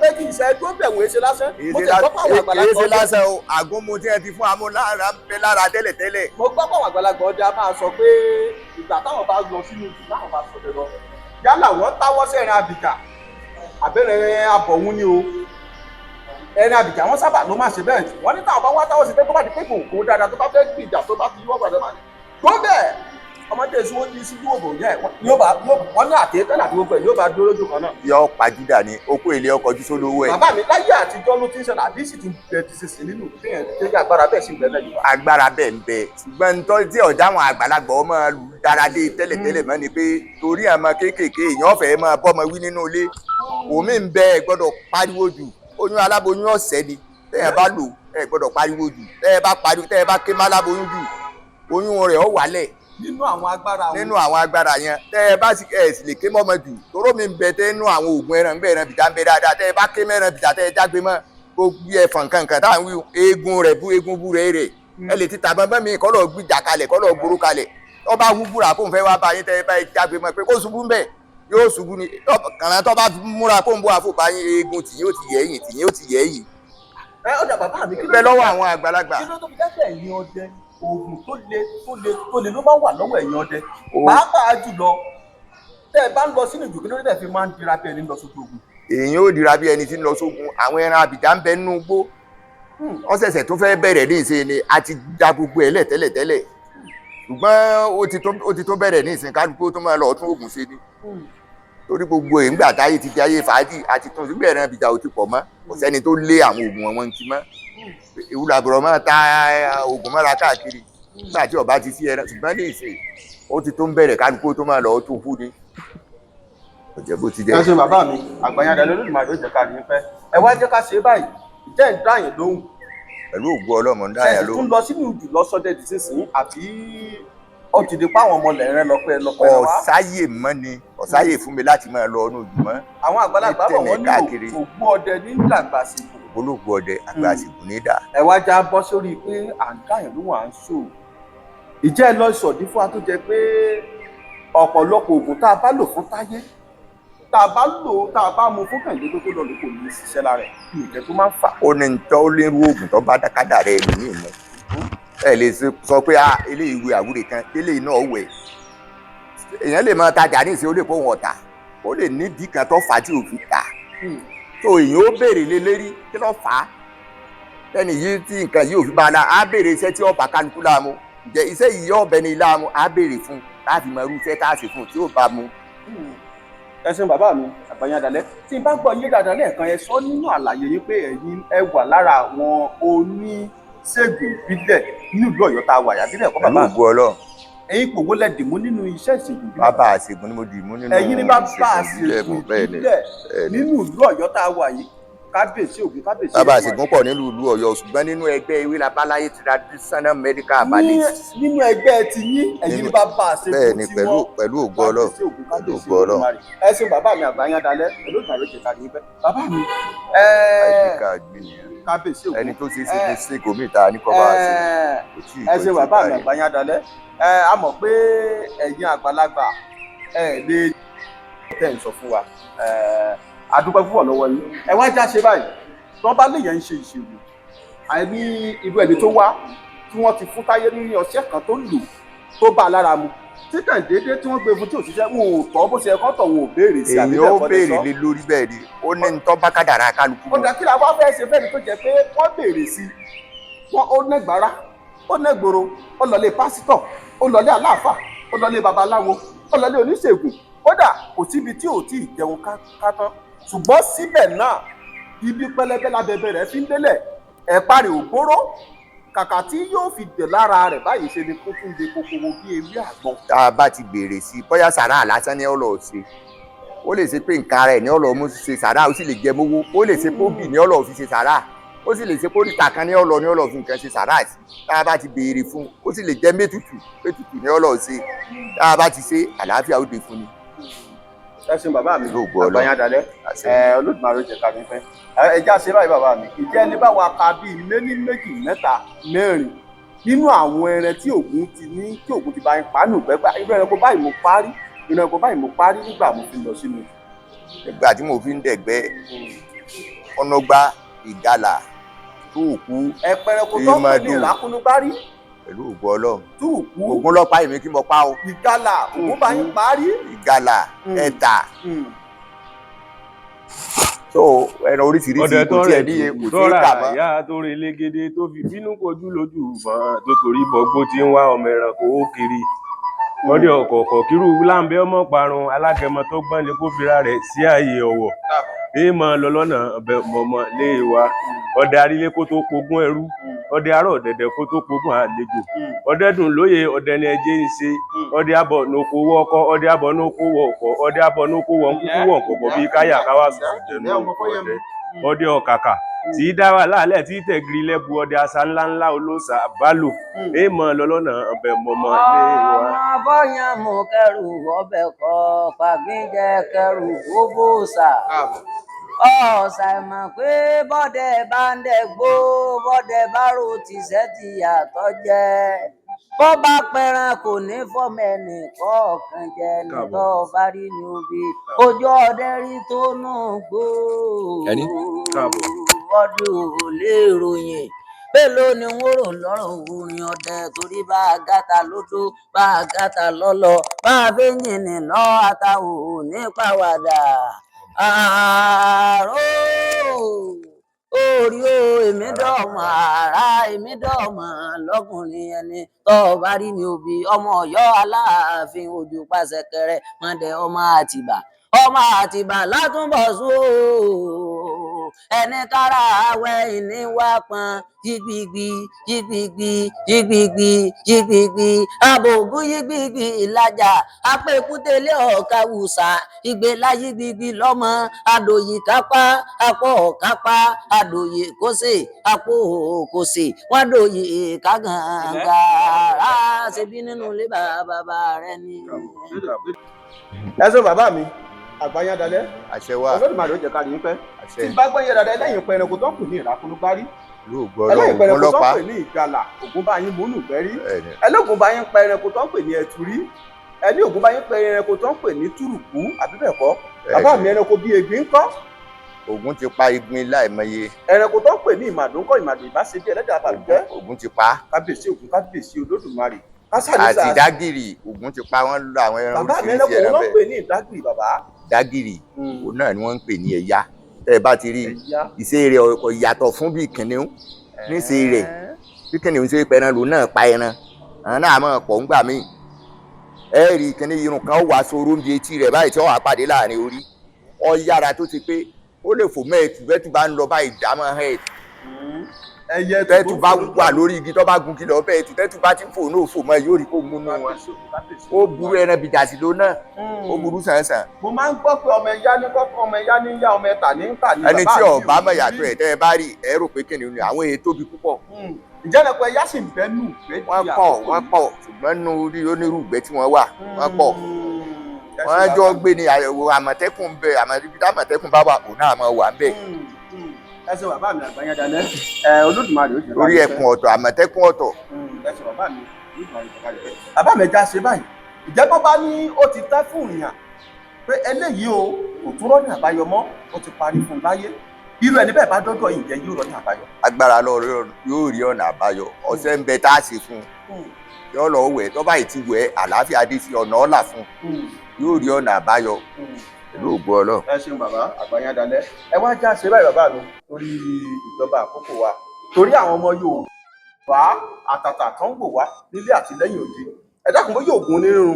[SPEAKER 2] Pé kì í ṣe ẹdún bẹ̀ wọ́n ṣe lásán. Mo tẹ̀ gbọ́ pàwọn àgbàlagbà
[SPEAKER 1] ọdẹ. Èyí ṣe lásán o, àgúnmu tí ẹ ti fún amú lára ń bẹ lára tẹ́lẹ̀tẹ́lẹ̀.
[SPEAKER 2] Mo gbọ́ pàwọn àgbàlagbà ọdẹ a máa sọ pé ìgbà táwọn bá lọ sínú ìlú táwọn bá sọdẹ lọ, yálà wọ́n táwọ́ sẹ́rin àbìkà àbẹ̀rẹ̀ abọ̀hún ni o, ẹrin àbìjà wọn sábà ló máa ṣe bẹ́ẹ̀. Wọ́n ní táwọn bá wá táwọn sì pé tó bá di pé kò kó dáadáa, tó bá fẹ́ gbìjà, tó bá fi yíwọ́ gbàdá máa ní tó bẹ́ẹ̀, ọmọdé èso ó di sí yóò bò yẹ yóò bá wọn ní àtẹ́tẹ́ àti gbogbo ẹ̀ yóò bá dúró lójú kan náà.
[SPEAKER 1] Yọ pàjùdà ni okó èlé ọkọ̀ ojú sólówó ẹ̀.
[SPEAKER 2] Bàbá mi, láyé àtijọ́ ló ti ń ṣẹlẹ̀ àbí sì ti bẹ ti ṣe sí nínú kéèyàn kéèyàn agbára bẹ́ẹ̀ sì ń bẹ náà yìí.
[SPEAKER 1] Agbára bẹ́ẹ̀ ń bẹ, ṣùgbọ́n ntọ́ tí ọ̀dà àwọn àgbàlagbà ọmọ dáradé tẹ́lẹ̀tẹ́lẹ̀ mọ́ ni pé torí àmọ́ kéékèèké èèyàn fẹ́ máa bọ́mọ wí nínú ilé, omi ń bẹ, ẹ gbọ́dọ̀ pariwo jù. Oyún aláboyún ọ̀sẹ̀ ni tẹ́yẹ̀ bá lò, ẹ gbọ́dọ̀ pariwo jù. Tẹ́yẹ̀ bá pariwo, tẹ́yẹ̀ bá ké má aláboyún jù, oyún rẹ̀ ó wálẹ̀.
[SPEAKER 2] Nínú àwọn agbára wọn.
[SPEAKER 1] Nínú àwọn agbára yẹn, tẹ́yẹ̀ bá sì ẹ̀ sì lè ké mọ́mọ jù, toró mi ń bẹ tẹ́ nínú àwọn oògùn ẹran bẹ́ẹ̀, ẹran bìtá ń bẹ dáadáa. Tẹ́yẹ̀ bá ké mẹ́ran bìtá, tẹ́yẹ̀ jágbe mọ́ gbogbo ẹ̀fọ̀n kankan tá à ń wí, eegun rẹ̀ bú eegun bú rẹ̀ rẹ̀, ẹ lè ti tàbọn bẹ́ mi kọ́ lọ gbìjà kalẹ̀, kọ́ lọ gbóró kalẹ̀, tó bá wú búra kó n fẹ́ wá bá yín, tẹ́yẹ̀ bá jágbe mọ́ pé kó ṣubú ń bẹ̀, yóò ṣubú ni. Kàrà tó bá múra kó ń bọ́ àfòbá yín, eegun tì yóò ti yẹ ẹ̀yìn, tì yóò ti yẹ ẹ̀yìn.
[SPEAKER 2] Ẹ ọ̀dà bàbá mi, kí ló
[SPEAKER 1] bẹ lọ́wọ́ àwọn àgbàlagbà.
[SPEAKER 2] Kí ló tó fi dẹ́sẹ̀ yín ọdẹ Oògùn tó le tó le tó le ló máa ń wà lọ́wọ́ ẹ̀yin ọdẹ, pàápàá jùlọ tẹ́ ẹ bá ń lọ sínú ìjù, kí ló dé tẹ́ fi máa ń dira bí ẹni lọ sójú ogun?
[SPEAKER 1] Èèyàn ò dira bí ẹni tí ń lọ sógun. Àwọn ẹran àbìjà ń bẹ nínú igbó. Wọ́n ṣẹ̀ṣẹ̀ tó fẹ́ bẹ̀rẹ̀ ní ìsìn ni. A ti da gbogbo ẹ̀ lẹ̀ tẹ́lẹ̀ tẹ́lẹ̀, ṣùgbọ́n ó ti tó bẹ̀rẹ̀ ní ìsìn. Kálukú tó máa lọ tún oògùn ṣe ni, torí gbogbo ẹ̀ ńgbà táyé ti di ayé fàájì àti tún sígbà, ẹran àbìjà ò ti pọ̀ mọ́. Kò sẹ́ni tó lé àwọn oògùn wọn ti mọ́. Ìwúlò àbúrò máa ta oògùn mọ́ra káàkiri nígbà tí ọba ti sí ẹran. Ṣùgbọ́n ní ìsìn, ó ti tó ń bẹ̀rẹ̀, kálukú tó máa lọ tún fún ni. Kò jẹ́ bó ti jẹ́.
[SPEAKER 2] Ẹ ṣe, bàbá mi àgbàyàdà lÓlódùmarè, ó jẹ́ ká ní pẹ́. Ẹ wá jẹ́ ká ṣe é báyìí. Ìjẹ́ ń dá yín lóhùn?
[SPEAKER 1] Pẹ̀lú ògo Ọlọ́mọ ń dáyà
[SPEAKER 2] Ṣe
[SPEAKER 1] lóhùn.
[SPEAKER 2] tún lọ sínú ìjù lọ́sọdẹ̀ dì sísìn, àbí ó ti di pa àwọn ọmọ lẹ́rẹ́ lọ pé lọ pẹ́ wá?
[SPEAKER 1] Ọ̀sáyè mọ́ ni, ọ̀sáyè fún mi láti máa lọ ọ̀nà òjùmọ́.
[SPEAKER 2] Àwọn àgbàlagbà bọ̀, wọ́n ní
[SPEAKER 1] káàkiri.
[SPEAKER 2] Ògbó ọdẹ ní dàgbà síkò.
[SPEAKER 1] Olóògùn ọdẹ àgbà àsìkò ní dà.
[SPEAKER 2] Ẹ wá já bọ́ sórí pé à ń dáyàn lóhùn, à ń sò. Ìjẹ́ ẹ lọ sọ̀dí fún wa tó jẹ́ pé ọ̀pọ̀lọpọ̀ oògùn tá a bá lò fún táyé, tá a bá lò, tá a bá mu fún kàìndé pé kó lọ lò, kò ní í ṣiṣẹ́ lára ẹ̀, kí nìjẹ́ tó máa ń fà?
[SPEAKER 1] Ó ní tọ́ ó lérú oògùn tó bá dákádà rẹ ní ìmú. Ẹ lè sọ pé ah, eléyìí wẹ àwúrè kan, eléyìí náà wẹ̀. Èèyàn lè máa tajà ní ìsìn, ó lè kó wọn ọ̀tà, ó lè nídìí kan tó fà á tí ò fi tà. Tó èèyàn ó béèrè lé lérí kí ló fà á lẹ́nu yìí tí nǹkan yìí ò fi bá a la. Á béèrè iṣẹ́ tí ọba kálukú láàmú. Ǹjẹ́ iṣẹ́ yìí yóò bẹ ní láàmú? Á béèrè fún láti mọ irú iṣẹ́ tá a ṣe fún tí ó bá mu.
[SPEAKER 2] Ẹ ṣeun, bàbá mi àgbàyàn àdàlẹ́. Tí n bá gbọ́ yín dáadáa lẹ́ẹ̀kan, ẹ sọ nínú àlàyé yín pé ẹ̀yin ẹ wà lára àwọn oníṣègùn ìbílẹ̀ nílùú Ọ̀yọ́ tá a wà yàbí bẹ́ẹ̀ kọ́,
[SPEAKER 1] Pẹ̀lú
[SPEAKER 2] bàbá mi?
[SPEAKER 1] ògo Ọlọ́run.
[SPEAKER 2] Ẹ̀yin pòwó lẹ dìmú nínú iṣẹ́ ìṣègùn ìbílẹ̀?
[SPEAKER 1] Bàbá àṣègùn ni mo dì mú nínú
[SPEAKER 2] Ẹ̀yin ní bàbá
[SPEAKER 1] ìṣègùn ìbílẹ̀
[SPEAKER 2] àṣègùn
[SPEAKER 1] mú, bẹ́ẹ̀ ni.
[SPEAKER 2] ìbílẹ̀
[SPEAKER 1] Bẹ́ẹ̀ ni.
[SPEAKER 2] nínú ìlú Ọ̀yọ́ tá a wà yìí. Kábíyèsí Ògún, kábíyèsí
[SPEAKER 1] Bàbá
[SPEAKER 2] Èdùmàrè.
[SPEAKER 1] àṣègùn pọ̀ nílùú ìlú Ọ̀yọ́, ṣùgbọ́n nínú ẹgbẹ́ ewé labaláyé traditional medical herbalist.
[SPEAKER 2] Nínú ẹgbẹ́ ti yín, ẹ̀yin ní bàbá àṣègùn
[SPEAKER 1] Bẹ́ẹ̀ ni.
[SPEAKER 2] tí
[SPEAKER 1] Pẹ̀lú
[SPEAKER 2] wọ́n
[SPEAKER 1] pẹ̀lú ògo Ọlọ́run.
[SPEAKER 2] Kábíyèsí Ògún,
[SPEAKER 1] Pẹ̀lú
[SPEAKER 2] kábíyèsí
[SPEAKER 1] ògo Ọlọ́run.
[SPEAKER 2] Èdùmàrè. Ẹ ṣeun, bàbá mi àgbáyán dalẹ́. Olódùmarè jẹ́ ká ní bẹ́ẹ̀, bàbá mi.
[SPEAKER 1] ID card mi nìyẹn.
[SPEAKER 2] Kábíyèsí Ògún.
[SPEAKER 1] Ẹni tó ṣe é ṣe mistake omi ìta ní kọ́ bá a ṣe. Kò tí ì
[SPEAKER 2] Ẹ
[SPEAKER 1] kò
[SPEAKER 2] ṣe
[SPEAKER 1] tí ì
[SPEAKER 2] bàbá mi
[SPEAKER 1] parí.
[SPEAKER 2] àgbáyán dalẹ́. Ẹ a mọ̀ pé ẹ̀yin àgbàlagbà ẹ lè tẹ̀ ń sọ fún wa. A dúpẹ́ púpọ̀ lọ́wọ́ yín. Ẹ wá já ṣe báyìí, tí wọ́n bá léèyàn ń ṣe ìṣègùn àìní, irú ẹni tó wá tí wọ́n ti fún táyé ní ọṣẹ kan tó lò tó bá a lára mu, tí kàn déédéé tí wọ́n gbé fún tí ò ṣiṣẹ́, wọn ò tọ́ bó ṣe ẹ̀kọ́ tọ̀, wọn ò béèrè sí, àbí
[SPEAKER 1] Èyàn
[SPEAKER 2] bẹ́ẹ̀
[SPEAKER 1] ó
[SPEAKER 2] kọ́ lẹ
[SPEAKER 1] béèrè
[SPEAKER 2] sọ?
[SPEAKER 1] lé lórí. Bẹ́ẹ̀ ni, ó ní ntọ́ bá kádàrá kálukú
[SPEAKER 2] Ó
[SPEAKER 1] mu.
[SPEAKER 2] dà, kí la wá fẹ́ ṣe fẹ́ni tó jẹ́ pé wọ́n béèrè sí wọ́n, ó nẹ́gbàrá, ó nẹ́gbòro, ó lọlé pásítọ̀, ó lọlé aláàfà, ó lọlé babaláwo, ó lọlé oníṣègùn, kódà kò síbi tí ò tí ì jẹun ká tán, ṣùgbọ́n síbẹ̀ náà ibi pẹlẹbẹ lábẹbẹ rẹ̀ fi ń délẹ̀, ẹ̀pà rẹ̀ ò gbóró, kàkà tí yóò fi dẹ̀ lára rẹ̀ báyìí, ṣe ni kó tún de kòkòrò bí ewé àgbọn.
[SPEAKER 1] Tá a bá ti béèrè sí i, bóyá sàrà lásán ni ó lọ ṣe, ó lè ṣe pé nǹkan ara ẹ̀ ní ọlọ́ mú ṣe sàrà, ó sì lè jẹ mówó. Ó lè ṣe pé òbí ní ọlọ́ fi ṣe sàrà, ó sì lè ṣe pé oríta kan ní ọlọ́ fi nǹkan ṣe sàrà sí. Tá a bá ti béèrè fún, ó sì lè jẹ mẹ́tutù mẹ́tutù ní ọlọ́ ṣe. Tá a bá ti ṣe, àlàáfíà ó dé fún ni.
[SPEAKER 2] Ẹ ṣeun, bàbá mi
[SPEAKER 1] Pẹ̀lú ògo Ọlọ́run.
[SPEAKER 2] àgbàyàn dalẹ̀.
[SPEAKER 1] Àṣẹ.
[SPEAKER 2] Ẹ Olódùmarè jẹ́ ká ní pẹ́. Ẹ já ṣe báyìí, bàbá mi. Ìjẹ́ ẹni bá wa ka bíi méní, méjì, mẹ́ta, mẹ́rin nínú àwọn ẹran tí Ògún ti ní, tí Ògún ti bá ń pa nù gbẹgbẹ, irú ẹranko báyìí mo parí, irú ẹranko báyìí mo parí nígbà mo fi lọ sínú.
[SPEAKER 1] Nígbà tí mo fi ń dẹ̀gbẹ́, ọ̀nàgbá, ìgalà, túùkú.
[SPEAKER 2] Ẹpẹrẹko tó ń pè ní
[SPEAKER 1] Ìmàdò.
[SPEAKER 2] ìrákúnúgbárí.
[SPEAKER 1] Pẹ̀lú ògo Ọlọ́run.
[SPEAKER 2] Túùkú.
[SPEAKER 1] Ògún lọ́pàá èmi kí mo pa o.
[SPEAKER 2] Ìgalà, Ògún bá yín parí.
[SPEAKER 1] Ìgalà, ẹ̀tà, so ẹran oríṣiríṣi
[SPEAKER 6] Ọdẹ
[SPEAKER 1] kò
[SPEAKER 6] tó
[SPEAKER 1] tiẹ̀
[SPEAKER 6] rẹ̀
[SPEAKER 1] níye, kò sí
[SPEAKER 6] tọ́ra
[SPEAKER 1] kà mọ́.
[SPEAKER 6] ìyá tó rí elégédé tó fi bínú kojú lójú ìbọn tó torí bọgbó tí ń wá ọmọ ẹranko ó kiri ọdẹ ọkọọkọ kírú láǹbẹ ọmọ parun. Alágẹmọ tó gbọ́n ni kó fira rẹ̀ sí ààyè ọ̀wọ̀ èèmọ lọ lọ́nà ọbẹ mọmọ lé wa. Ọdẹ arílé kó tó pogún ẹrú, ọdẹ arọ dẹdẹ kó tó pogún àlejò, ọdẹ dùn lóye, ọdẹ ni ẹjẹ ń ṣe, ọdẹ abọ n'oko wọkọ, ọdẹ abọ n'oko wọkọ, ọdẹ abọ n'oko wọ nkúkú wọ nkọkọ bíi káyà káwá sùn jẹnu ọdẹ. Ọdẹ ọkàkà tí í dá wà láàlẹ tí í tẹgiri lẹbu, ọdẹ àṣà ńláńlá olóòṣà bálò èèmọ lọ lọ́nà ọbẹ mọmọ lé wa.
[SPEAKER 7] Ọmọ bọ́yàn mú kẹrù ọbẹ̀ kọ pàgbínjẹ kẹrù gbogbo sà ọ̀sà ìmọ̀ pé bọ́dẹ bá ń dẹ̀gbó, bọ́dẹ bá rò tìṣẹ́ ti yàtọ̀ jẹ́, bó bá pẹran kò ní fọmọ ẹnì kọ̀ọ̀kan jẹ nítọ́ bá rí ní obì ojú ọdẹ rí tó nù gbó.
[SPEAKER 6] Ẹni? Káàbọ̀.
[SPEAKER 7] Ọdún ò lè ròyìn. Mélòó ni n ó rò lọ́rọ̀ orin ọdẹ, torí bá a gàtà lódó, bá a gàtà lọ́lọ́, bá a fi yìnyín lọ́ ata ò ní pàwàdà. Àárò orí o, èmi dọ̀mọ̀ àrá, èmi dọ̀mọ̀ lọ́kùnrin ẹni tọ́ ọ bá rí mi òbí ọmọ Ọ̀yọ́ Aláàfin ojú pàṣẹkẹrẹ mọdẹ ọmọ Àtìbà, ọmọ Àtìbà látúbọ̀sún o, ẹni kára awẹ ìní wá pọn yígbígbí yígbígbí yígbígbí yígbígbí abògún yígbígbí ìlàjà apẹkútẹlẹ ọkàwùsà ìgbéla yígbígbí lọmọ adòyì kápá apọ kápá adòyì kósè apò kósè wọn dòyì kágàngà rà ṣebí nínú ilé bàbá rẹ ni.
[SPEAKER 2] Ẹ sọ bàbá mi, àgbáyé dalẹ̀.
[SPEAKER 1] Àṣẹ wà.
[SPEAKER 2] Olódùmarè ó jẹ́ ká rí yín pẹ́.
[SPEAKER 1] Àṣẹ.
[SPEAKER 2] Tí bá gbẹ́yẹ dáadáa, ẹlẹ́yìn pẹ́ ẹranko tó ń pè ní ìràkúnúgbárí,
[SPEAKER 1] Yóò gbọ́
[SPEAKER 2] ẹlẹ́yìn
[SPEAKER 1] Ọlọ́run
[SPEAKER 2] pẹ́
[SPEAKER 1] ògún
[SPEAKER 2] ẹranko tó ń
[SPEAKER 1] lọ́pàá.
[SPEAKER 2] pè ní ìgalà, ògún bá yín múnú gbẹ́rí.
[SPEAKER 1] Bẹ́ẹ̀ni.
[SPEAKER 2] Ẹlẹ́gùn bá yín pa ẹranko tó ń pè ní ẹtùrí, ẹni ògún bá yín pa ẹranko tó ń pè ní túrùkú, àbí bẹ́ẹ̀ kọ́? Bàbá mi, ẹranko bíi egbin ńkọ́?
[SPEAKER 1] Ògún ti pa igbin láìmọye.
[SPEAKER 2] Ẹranko tó ń pè ní ìmàdò ńkọ́? Ìmàdò ìbáṣe bí ẹlẹ́dàá bàlùjẹ́.
[SPEAKER 1] Ògún ti pa.
[SPEAKER 2] Kábíyèsí Ògún, kábíyèsí Olódùmarè.
[SPEAKER 1] Àti dágìrì, Ògún ti pa wọ́n lọ àwọn ẹran.
[SPEAKER 2] Bàbá mi,
[SPEAKER 1] oríṣiríṣi
[SPEAKER 2] ẹranko
[SPEAKER 1] ẹran
[SPEAKER 2] wọn ń
[SPEAKER 1] bẹ́ẹ̀.
[SPEAKER 2] pè ní ìdágìrì, bàbá?
[SPEAKER 1] Dágìrì, òun náà ni wọ́n ń pè ní ẹ̀yà tẹ́ ẹ bá ti rí
[SPEAKER 2] Ẹ̀yà.
[SPEAKER 1] ìṣe rẹ̀ kò yàtọ̀ fún bí kìnìún níṣe rẹ̀. Bí kìnìún ṣe pẹran lòun náà pa ẹran, àwọn náà máa pọ̀ ńgbà míì. Ẹ rí kìnìún irun kan wà sóró ń bi etí rẹ̀ báyìí tí ó wà pàdé láàrin orí. Ó yára tó ti pé ó lè fò mẹ́ẹ̀tù bẹ́tù bá ń lọ báyìí dámọ̀ ẹ̀.
[SPEAKER 2] Ẹyẹ.
[SPEAKER 1] Tẹ́tù bá wà lórí igi tó bá gun kìlọ̀ bẹ́ẹ̀ tù, tẹ́tù bá ti fò náà fò mọ́, yóò rí kó múnú wọn. Ó burú, ẹran bìjàsí ló náà ó burú sàn-sàn.
[SPEAKER 2] Mo máa ń gbọ́ pé ọmọ ẹ̀yá ní kọ́kọ́, ọmọ ẹ̀yá ní yá, ọmọ ẹ̀tà ní ń tà ní.
[SPEAKER 1] Ẹni
[SPEAKER 2] Bàbá
[SPEAKER 1] tí
[SPEAKER 2] mi ò
[SPEAKER 1] ọba mọ̀
[SPEAKER 2] rí.
[SPEAKER 1] yàtọ̀ ẹ̀ tẹ́ ẹ bá rí ẹ rò pé kìnìún ni. Àwọn èyí tóbi púpọ̀.
[SPEAKER 2] Ǹjẹ́ ẹranko ẹ̀yá sì ń bẹ́ nù pé?
[SPEAKER 1] Wọ́n pọ̀, wọ́n pọ̀, ṣùgbọ́n nínú orí onírúgbẹ́ tí wọ́n wà, wọ́n pọ̀. Wọ́n jọ gbé ní àyẹ̀wò. Àmọ̀tẹ́kùn ń bẹ. Àmọ̀tẹ́kùn, àmọ̀tẹ́kùn bá wà, òun náà máa wà ń bẹ.
[SPEAKER 2] Ẹ ṣé bàbá mi, àgbáyé dalẹ̀ ẹ, Olódùmarè ó jẹ́ ká
[SPEAKER 1] Orí
[SPEAKER 2] rí pẹ́.
[SPEAKER 1] ẹkùn ọ̀tọ̀, àmọ̀tẹ́kùn ọ̀tọ̀.
[SPEAKER 2] Ẹ ṣé bàbá mi, Olódùmarè jẹ́ ká rí pẹ́. Bàbá mi, ẹja ṣe báyìí. Ìjẹ́ bọ́ bá ní ó ti tán fún ìyàn pé eléyìí o kò tún rọ́nà àbáyọ mọ́, ó ti parí fún un láyé, irú ẹni bẹ́ẹ̀ bá dọ́dọ̀ yìí, ǹjẹ́ yóò rọ́nà àbáyọ?
[SPEAKER 1] Agbára lọ yóò rí ọ̀nà àbáyọ. Ọ̀sẹ̀ ń bẹ tá a ṣe fún un, yóò lọ wẹ̀. Tó báyìí ti wẹ̀, àlàáfíà dé sí, ọ̀nà ọ̀là fún un, yóò rí ọ̀nà àbáyọ pẹ̀lú ògo Ọlọ́run.
[SPEAKER 2] Ẹ ṣeun bàbá, àgbáyé dalẹ̀. Ẹ wá já ṣe báyìí bàbá mi, torí ìjọba àkókò wa, torí àwọn ọmọ Yorùbá àtàtà tó ń wò wá nílé àti lẹ́yìn òde. Ẹ dákun, bóyá oògùn onírúurú,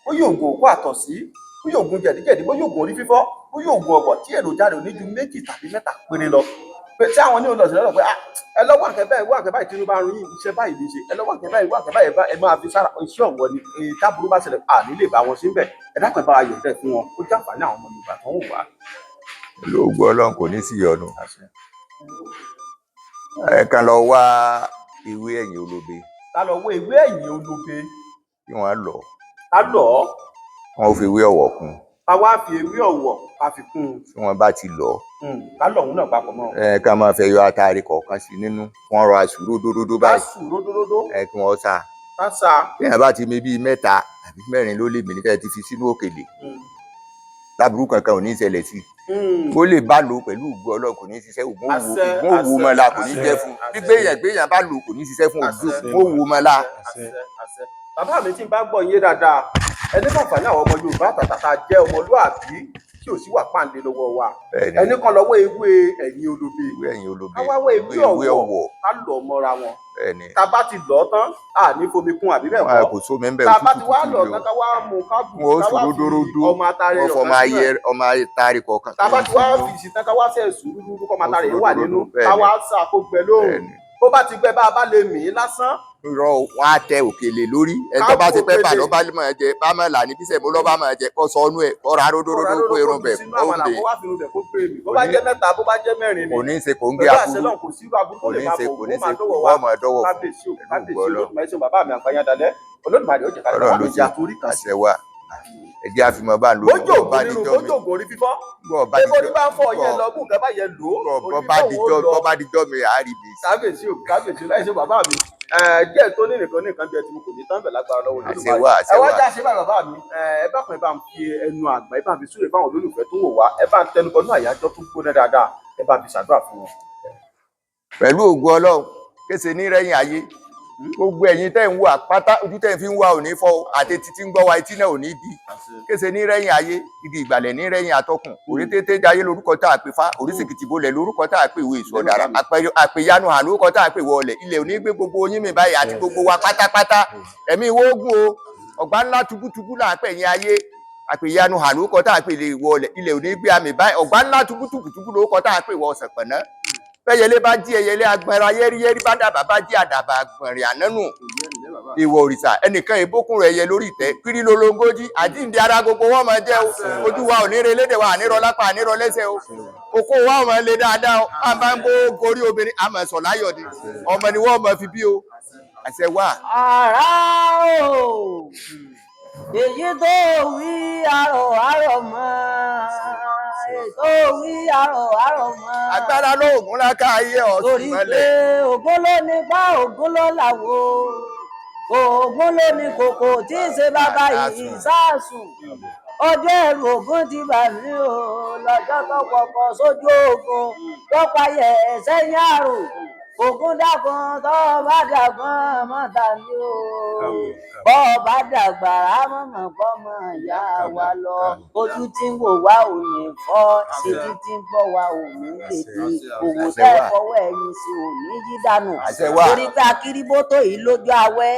[SPEAKER 2] bóyá oògùn òkú àtọ̀sí, bóyá oògùn jẹ̀díjẹ̀dí, bóyá oògùn orí fífọ́, bóyá oògùn ọ̀wọ̀ tí èròjà rẹ̀ ò ní ju méjì tàbí mẹ́ta péré lọ, pé tí àwọn ní olùsọ̀rọ̀ lọ́dọ̀ pé, "Ah, ẹ lọ́wọ́ àkẹ́ báyìí, wá àkẹ́ báyìí, tí inú bá ń rún yín, iṣẹ́ báyìí ní í ṣe, ẹ lọ́wọ́ àkẹ́ báyìí, wá àkẹ́ báyìí, ẹ máa fi sára iṣẹ́ ọ̀wọ́ ni èyí táburú bá ṣẹlẹ̀, àní lè bá wọn sí bẹ̀." Ẹ dákun, ẹ bá wa yọ̀ǹda ẹ̀ fún wọn, ó jàǹfààní àwọn ọmọ Yorùbá tó ń wò wá.
[SPEAKER 1] Pẹ̀lú ògo Ọlọ́run, kò ní sí ìyọnu. Ẹ kàn lọ wá ewé ẹ̀yìn olóbe.
[SPEAKER 2] Ká lọ wọ ewé ẹ̀yìn olóbe.
[SPEAKER 1] Kí wọ́n lọ.
[SPEAKER 2] Ká lọ̀ ọ́.
[SPEAKER 1] Wọ́n fi ewé ọ̀wọ̀ kún.
[SPEAKER 2] Ká wá fi ewé ọ̀wọ̀ ká fi kún un.
[SPEAKER 1] Tí wọ́n bá ti lọ,
[SPEAKER 2] Ká lọ̀ òun náà papọ̀ mọ́.
[SPEAKER 1] Ẹ ká máa fẹ́ yọ atare kọ̀ọ̀kan sí nínú, wọ́n rọ aṣù ródóródó
[SPEAKER 2] Ká
[SPEAKER 1] báyìí.
[SPEAKER 2] sùn ródóródó.
[SPEAKER 1] Ẹ kí wọ́n sá.
[SPEAKER 2] Ká sa.
[SPEAKER 1] Téèyàn bá ti mi bíi mẹ́ta àbí mẹ́rin ló lè mí níta ti fi sínú òkèlè, láburú kankan ò ní ṣẹlẹ̀ sí i. Ó lè bá lò pẹ̀lú ògo Ọlọ́run, kò ní ṣiṣẹ́ ògùn òwò.
[SPEAKER 2] Àṣẹ,
[SPEAKER 1] Ògùn òwò
[SPEAKER 2] àṣẹ,
[SPEAKER 1] mọ́la kò ní
[SPEAKER 2] àṣẹ,
[SPEAKER 1] jẹ́ fún
[SPEAKER 2] àṣẹ.
[SPEAKER 1] gbígbéyàn gbéyàn bá lò kò ní ṣiṣẹ́ fún ògùn
[SPEAKER 2] Àṣẹ.
[SPEAKER 1] òwò mọ́la.
[SPEAKER 2] Àṣẹ, àṣẹ. Bàbá mi, tí n bá gbọ́ yé dáadáa, ẹni fàǹfààní àwọn ọmọ Yorùbá àtàtà tá a jẹ́ ọmọlúàbí tí ò sí wà páǹlé lọ́wọ́ wa,
[SPEAKER 1] Bẹ́ẹ̀ni.
[SPEAKER 2] ẹni kan lọ́wọ́ ewé ẹ̀yìn olóbe.
[SPEAKER 1] Ewé ẹ̀yìn olóbe.
[SPEAKER 2] Ká wá wá ewé
[SPEAKER 1] ewé
[SPEAKER 2] ọ̀wọ̀.
[SPEAKER 1] Ọ̀wọ̀.
[SPEAKER 2] Ká lọ̀ mọ́ra wọn.
[SPEAKER 1] Bẹ́ẹ̀ni.
[SPEAKER 2] Tá a bá ti lọ̀ ọ́ tán, à ní fomi kún, àbí bẹ́ẹ̀
[SPEAKER 1] Wọn
[SPEAKER 2] kọ́?
[SPEAKER 1] kò sómi ń bẹ.
[SPEAKER 2] Tá a bá ti
[SPEAKER 1] òtútù
[SPEAKER 2] wá
[SPEAKER 1] tútù
[SPEAKER 2] lọ̀
[SPEAKER 1] ni o.
[SPEAKER 2] tán, ká wá mú ká bù,
[SPEAKER 1] Wọn ó
[SPEAKER 2] ká
[SPEAKER 1] sùn
[SPEAKER 2] wá fi
[SPEAKER 1] ródóródó.
[SPEAKER 2] ọmọ atare
[SPEAKER 1] Wọn fọmọ
[SPEAKER 2] ọ̀kan sínú
[SPEAKER 1] ayẹ
[SPEAKER 2] ẹ̀.
[SPEAKER 1] ọmọ atare kọ̀ọ̀kan.
[SPEAKER 2] Tá a bá ti wá fi sí tán, ká wá sẹ̀ sùúrù kọ́ ọmọ atare yẹn wà nínú.
[SPEAKER 1] Bẹ́ẹ̀ni.
[SPEAKER 2] Ká wá sà kó gbẹ lóòrùn.
[SPEAKER 1] Bẹ́ẹ̀ni.
[SPEAKER 2] Bó bá ti gbẹ, bá a bá lè mì í lásán.
[SPEAKER 1] Rọ wọn á tẹ òkèlè lórí. Ẹni tó
[SPEAKER 2] Ká
[SPEAKER 1] bá ti pẹ́ bà
[SPEAKER 2] òkèlè.
[SPEAKER 1] ló bá máa jẹ bá máa là ní bísẹ̀ mo lọ́ bá máa jẹ kó sọ ọ́nú ẹ̀ kó ra ródóródó kó irun bẹ̀
[SPEAKER 2] sínú
[SPEAKER 1] kó
[SPEAKER 2] àmàlà,
[SPEAKER 1] ń
[SPEAKER 2] kó wá fi irun bẹ̀ kó gbé mi, bó bá jẹ́ mẹ́ta, bó bá jẹ́ mẹ́rin ni.
[SPEAKER 1] Kò ní í ṣe kò ń gé
[SPEAKER 2] Pẹ̀lú àṣẹ
[SPEAKER 1] aburú.
[SPEAKER 2] náà, kò sí irú aburú tó
[SPEAKER 1] Kò
[SPEAKER 2] lè
[SPEAKER 1] ní í
[SPEAKER 2] máa
[SPEAKER 1] ṣe
[SPEAKER 2] bọ̀
[SPEAKER 1] kò ní
[SPEAKER 2] kó
[SPEAKER 1] í
[SPEAKER 2] máa
[SPEAKER 1] ṣe
[SPEAKER 2] dọ́wọ́
[SPEAKER 1] kò
[SPEAKER 2] wa.
[SPEAKER 1] máa dọ́wọ́ fún.
[SPEAKER 2] Kábíyèsí o,
[SPEAKER 1] Pẹ̀lú
[SPEAKER 2] kábíyèsí
[SPEAKER 1] ògo Ọlọ́run.
[SPEAKER 2] Olódùmarè. Ṣeun bàbá mi, àgbáyé dalẹ̀, Olódùmarè ó jẹ́ ká
[SPEAKER 1] Ọlọ́run
[SPEAKER 2] bàbá
[SPEAKER 1] ló
[SPEAKER 2] mi
[SPEAKER 1] ṣe
[SPEAKER 2] jẹ́ àtúrí kan sí.
[SPEAKER 1] àṣẹ wa. Ẹ jẹ́ àfihàn bá ń lò
[SPEAKER 2] Bójú
[SPEAKER 1] bọ́ bá
[SPEAKER 2] ògùn nínú
[SPEAKER 1] dijọ́ mi
[SPEAKER 2] bójú ògùn orí fífọ́,
[SPEAKER 1] bọ́ bá
[SPEAKER 2] pé
[SPEAKER 1] dijọ́
[SPEAKER 2] bórí bá ń fọ yẹn lọ mú nǹkan báyẹn lò ó,
[SPEAKER 1] bọ́
[SPEAKER 2] orí
[SPEAKER 1] bá
[SPEAKER 2] fífọ́
[SPEAKER 1] dijọ́
[SPEAKER 2] òun ó lọ.
[SPEAKER 1] bọ́ bá dijọ́ mi àárí mi.
[SPEAKER 2] Kábíyèsí o, kábíyèsí o, láìsí bàbá mi díẹ̀ tó ní nìkan ní nǹkan bí ẹ ti mú kò ní tán bẹ̀ lágbára lọ́wọ́
[SPEAKER 1] Àṣẹ
[SPEAKER 2] Olódùmarè.
[SPEAKER 1] wà, àṣẹ
[SPEAKER 2] Ẹ wá
[SPEAKER 1] wà.
[SPEAKER 2] já ṣe báyìí bàbá mi, ẹ bá kan, ẹ bá ń fi ẹnu àgbà, ẹ bá ń fi súre fáwọn olólùfẹ́ tó wò wá, ẹ bá ń tẹnubọnú àyájọ́ tó gbóná dáadáa, ẹ bá ń fi ṣàdúrà fún wọn.
[SPEAKER 1] Pẹ̀lú ògo Ọlọ́run. Kése ní rẹ́yìn ayé. Gbogbo ẹ̀yin tẹ́ ń wo àpáta, ojú tẹ́ ń fi ń wá òní fọ́ o, àti etí tí ń gbọ́ wa, etí náà ò ní di. Kése ní rẹ́yìn ayé, igi ìgbàlẹ̀ ní rẹ́yìn atọ́kùn. Òrétété jayé lórúkọ tá a pè fá, orísìkìtì bolẹ̀ lórúkọ tá a pè ìwé èso ọ̀dàrà, àpèyanu hàn lórúkọ tá a pè wọlẹ̀. Ilẹ̀ ò ní gbé gbogbo yín mi báyìí àti gbogbo wa pátápátá. Ẹ̀mí ìwọ ogun o, ọ̀gbá ńlá tubútubú là ń pè yín ayé. Àpèyanu hàn lórúkọ tá a pè lè wọlẹ̀. Ilẹ̀ ò ní gbé àmì báyìí. Ọ̀gbá ńlá tubútubú lórúkọ tá a pè wọ ọ̀sẹ̀pẹ̀ná. Bẹ́yẹlé bá jí ẹyẹlé agbọ̀nra, yẹ́rìyẹ́rì bá dàbà bá jí àdàbà àgbọ̀nrín ànánù. Ìwọ òrìṣà ẹnìkan ìbókùn rẹ̀ yẹ lórí ìtẹ́ kiri lolongójì àjíǹde ara gbogbo wọn máa jẹ́ o. Ojú wa ò ní re lédè wa, ànírọ lápá, ànírọ lẹ́sẹ̀ o. Oko wa ò máa le dáadáa o. A máa ń bó gorí obìnrin, a máa sọ láyọ̀ ni, ọmọ ni wọ́n máa fi bí o. Àṣẹ wà.
[SPEAKER 7] Àrá o, èyí tó wí àrò àrò mọ́, èyí tó wí àrò àrò mọ́.
[SPEAKER 1] Agbára lóògùn láká ayé ọ̀sùn
[SPEAKER 7] Torí pé
[SPEAKER 1] mọ́lẹ̀.
[SPEAKER 7] Ògún ló ní pa, Ògún ló làwò, Ògún ló ní kòkò tí í ṣe bàbá ìsásùn. Ọjọ́ ẹ̀rù Ògún ti bà mí o, lọ́jọ́ tó kọ̀kọ̀ sójú ogun tó payẹ̀ sẹ́yìn àrùn. Ògún dákun, tó bá dàgbọ́n mọ́ta mi o, bọ́ bá dàgbà rámọ̀mọ̀ kọ́ mọ̀ ìyá wa lọ. Ojú tí ń wò wá ò ní fọ́, etí tí ń gbọ́ wá ò ní lè di, òwò tẹ́ fọwọ́ ẹ̀yìn sí ò ní yí dànù.
[SPEAKER 1] Àṣẹ wà.
[SPEAKER 7] Torí pé akíríbótó yìí lójú awẹ́,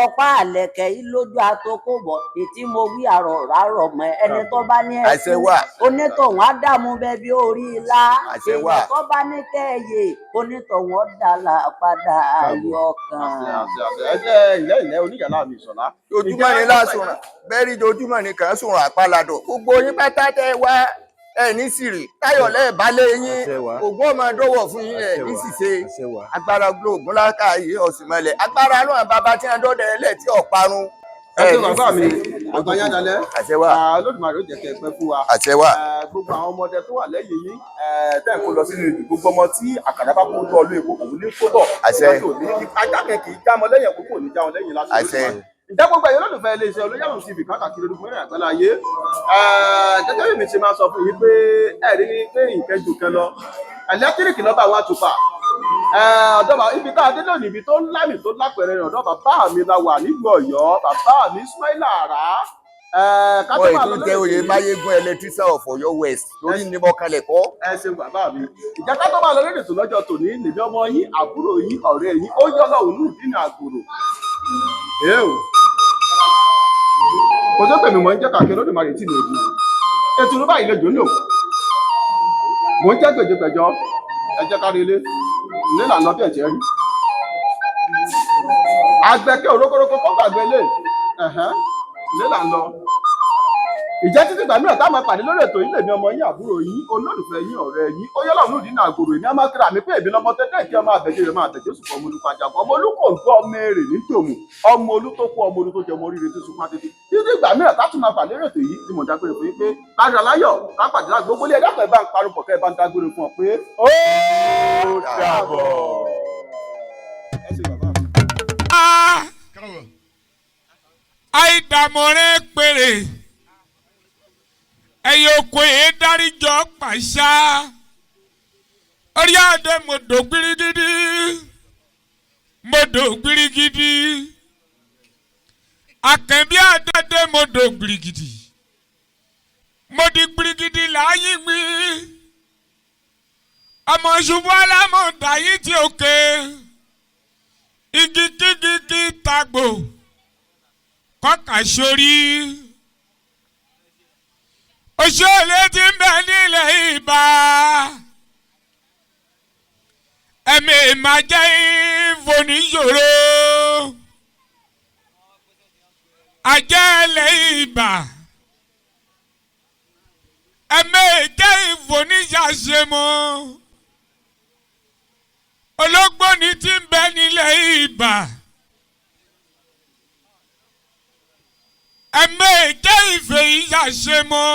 [SPEAKER 7] ọ̀pá àlẹ̀kẹ̀ yìí lójú atókòbọ̀. Ètí mo wí àrọ̀ rárọ̀ mọ́, ẹni tó bá ní
[SPEAKER 1] Àṣẹ wà.
[SPEAKER 7] onítọ̀hún á dààmú bẹ́ẹ̀ bí orí ilá.
[SPEAKER 1] Àṣẹ wà.
[SPEAKER 7] Èèyàn tó bá ní kẹ́ẹ̀yè, onítọ̀hún ó dàlà padà ayọ̀ kan.
[SPEAKER 2] Ẹ jẹ́ ilẹ̀ ilẹ̀ oníyàrá mi Ìṣọ̀lá.
[SPEAKER 1] Ojúmọ́ ni lásùnràn bẹ́ẹ̀rí, ojúmọ́ ni kàn án sùnràn àpàlàdọ̀. Gbogbo yín pátá tẹ́ wá, ẹ ní sírì táyọ̀ lẹ́ẹ̀bálẹ̀ yín. Ògún ọmọ dọ́wọ̀ fún yín, ẹ ní ṣìṣe. Agbára ògún láká yìí ọ̀sìn mọ́lẹ̀, agbára lọ́wọ́n bàbá tí wọ́n dọ́dẹ ẹlẹ́ tí ọ̀parun.
[SPEAKER 2] Ẹ ṣé bàbá mi, àgbáyá dalẹ̀.
[SPEAKER 1] Àṣẹ wà.
[SPEAKER 2] Olódùmarè ó jẹ́ kẹ́ ẹ pẹ́ fún wa.
[SPEAKER 1] Àṣẹ wà.
[SPEAKER 2] Gbogbo àwọn ọmọdé tó wà lẹ́yìn yín, tẹ́ ẹ̀ kó lọ sínú ìlú, gbogbo ọmọ tí àkàrà bá kó lọ ọlú èkó òun ní kó bọ̀.
[SPEAKER 1] Àṣẹ.
[SPEAKER 2] Ajá kẹ kì í já mọ lẹ́yìn, àkókò ní já wọn lẹ́yìn láti
[SPEAKER 1] Àṣẹ.
[SPEAKER 2] Olódùmarè. Ǹjẹ́ gbogbo ẹ̀yin olólùfẹ́ iléeṣẹ́ Olóyàwó TV káàkiri olùkọ́ mẹ́rin àgbáńlá ayé, gẹ́gẹ́ bí mi ṣe máa sọ fún yín pé ẹ̀rí ni pé ìkẹjù kan lọ ẹ̀lẹ́tíríkì lọ́ba àwọn àtùpà ọ̀dọ́ bàbá ibi tá a dé lónìí, ibi tó ń lámì tó lápẹ̀rẹ̀ rẹ̀, ọ̀dọ́ bàbá mi la wà nílùú Ọ̀yọ́, bàbá mi Ismaila Àrá. Ká tó
[SPEAKER 1] Wọ́n
[SPEAKER 2] máa
[SPEAKER 1] ètò
[SPEAKER 2] lọ
[SPEAKER 1] jẹ́
[SPEAKER 2] lórí
[SPEAKER 1] oyè
[SPEAKER 2] ètò yìí.
[SPEAKER 1] Máyégún electrician of Ọ̀yọ́ West lórí ní mọ́kànlẹ̀ kọ́.
[SPEAKER 2] Ẹ ṣeun bàbá mi. Ìjà ká tó máa lọ lórí ètò lọ́jọ́ tòní, lèmi ọmọ yín, àbúrò yín, ọ̀rẹ́ yín, ó yọ́ lọ́hùn ní ìdínà àgòrò. Kò tó pèmí mọ̀ ń jẹ́ kàkiri Olódùmarè tí mi ò di ètò ìrúbà ìlejò ń lò mò ń jẹ́ gbèjègbèjọ. Ẹ jẹ́ kárí ilé ilé là ń lọ bí ẹ̀jẹ̀ rí. Àgbẹ̀kẹ́ òrókórókó kó gbàgbé ilé ẹ̀hẹ́n, ilé là ń lọ. Ìjẹ́ títí ìgbà mìíràn táwọn máa pàdé lórí ètò yìí, lèmi ọmọ yín, àbúrò yín, olólùfẹ́ yín, ọ̀rẹ́ yín, ó yọ́lá òun ìdínà àgòrò, èmi á máa kíra mi pé èmi lọmọ tẹ́tẹ́ ìkí ọmọ àbẹ̀jẹ́ rẹ̀ máa tẹ̀jẹ́ sùpọ̀ ọmọ olùkọ́ àjàkọ́ ọmọ olùkọ́ nǹkan ọmọ èrè ní tòmù ọmọ olú tó kú ọmọ olú tó jẹ ọmọ oríire tó sunkún àtètè. Títí ìgbà mìíràn tá tún máa pàdé lórí ètò yìí ni mò ń dágbére fún yín pé kárí aláyọ̀ ká pàdé láti gbogbo ilé ẹ̀dá kan. Ẹ bá ń parun pọ̀ kẹ́ ẹ bá ń dágbére fún ọ pé ó
[SPEAKER 6] dàbọ̀.
[SPEAKER 2] Ẹ ṣe bàbá mi.
[SPEAKER 8] Àìdààmú rẹ̀ péré ẹ̀yẹ oko yìí dáríjọ pàṣà orí adé mọ̀dọ̀ gbirigidi mọ̀dọ̀ gbirigidi àkànbí adé mọ̀dọ̀ gbirigidi mọ̀dí gbirigidi láàyè gbí ọmọ ṣubú alámọ̀dá yìí ti òkè igi kígi kí tagbò kọ́kà sórí òṣèlú tí ń bẹ nílẹ̀ ìbá ẹ̀mí ìmàjẹ́ ìfòníṣòro àjẹ́lẹ̀ ìbá ẹ̀mí ìjẹ́ ìfòníṣàṣemọ́ ológbòní tí ń bẹ nílẹ̀ ìbá. Ẹ̀mí jẹ́ ìfẹ́ ìyàṣemọ́.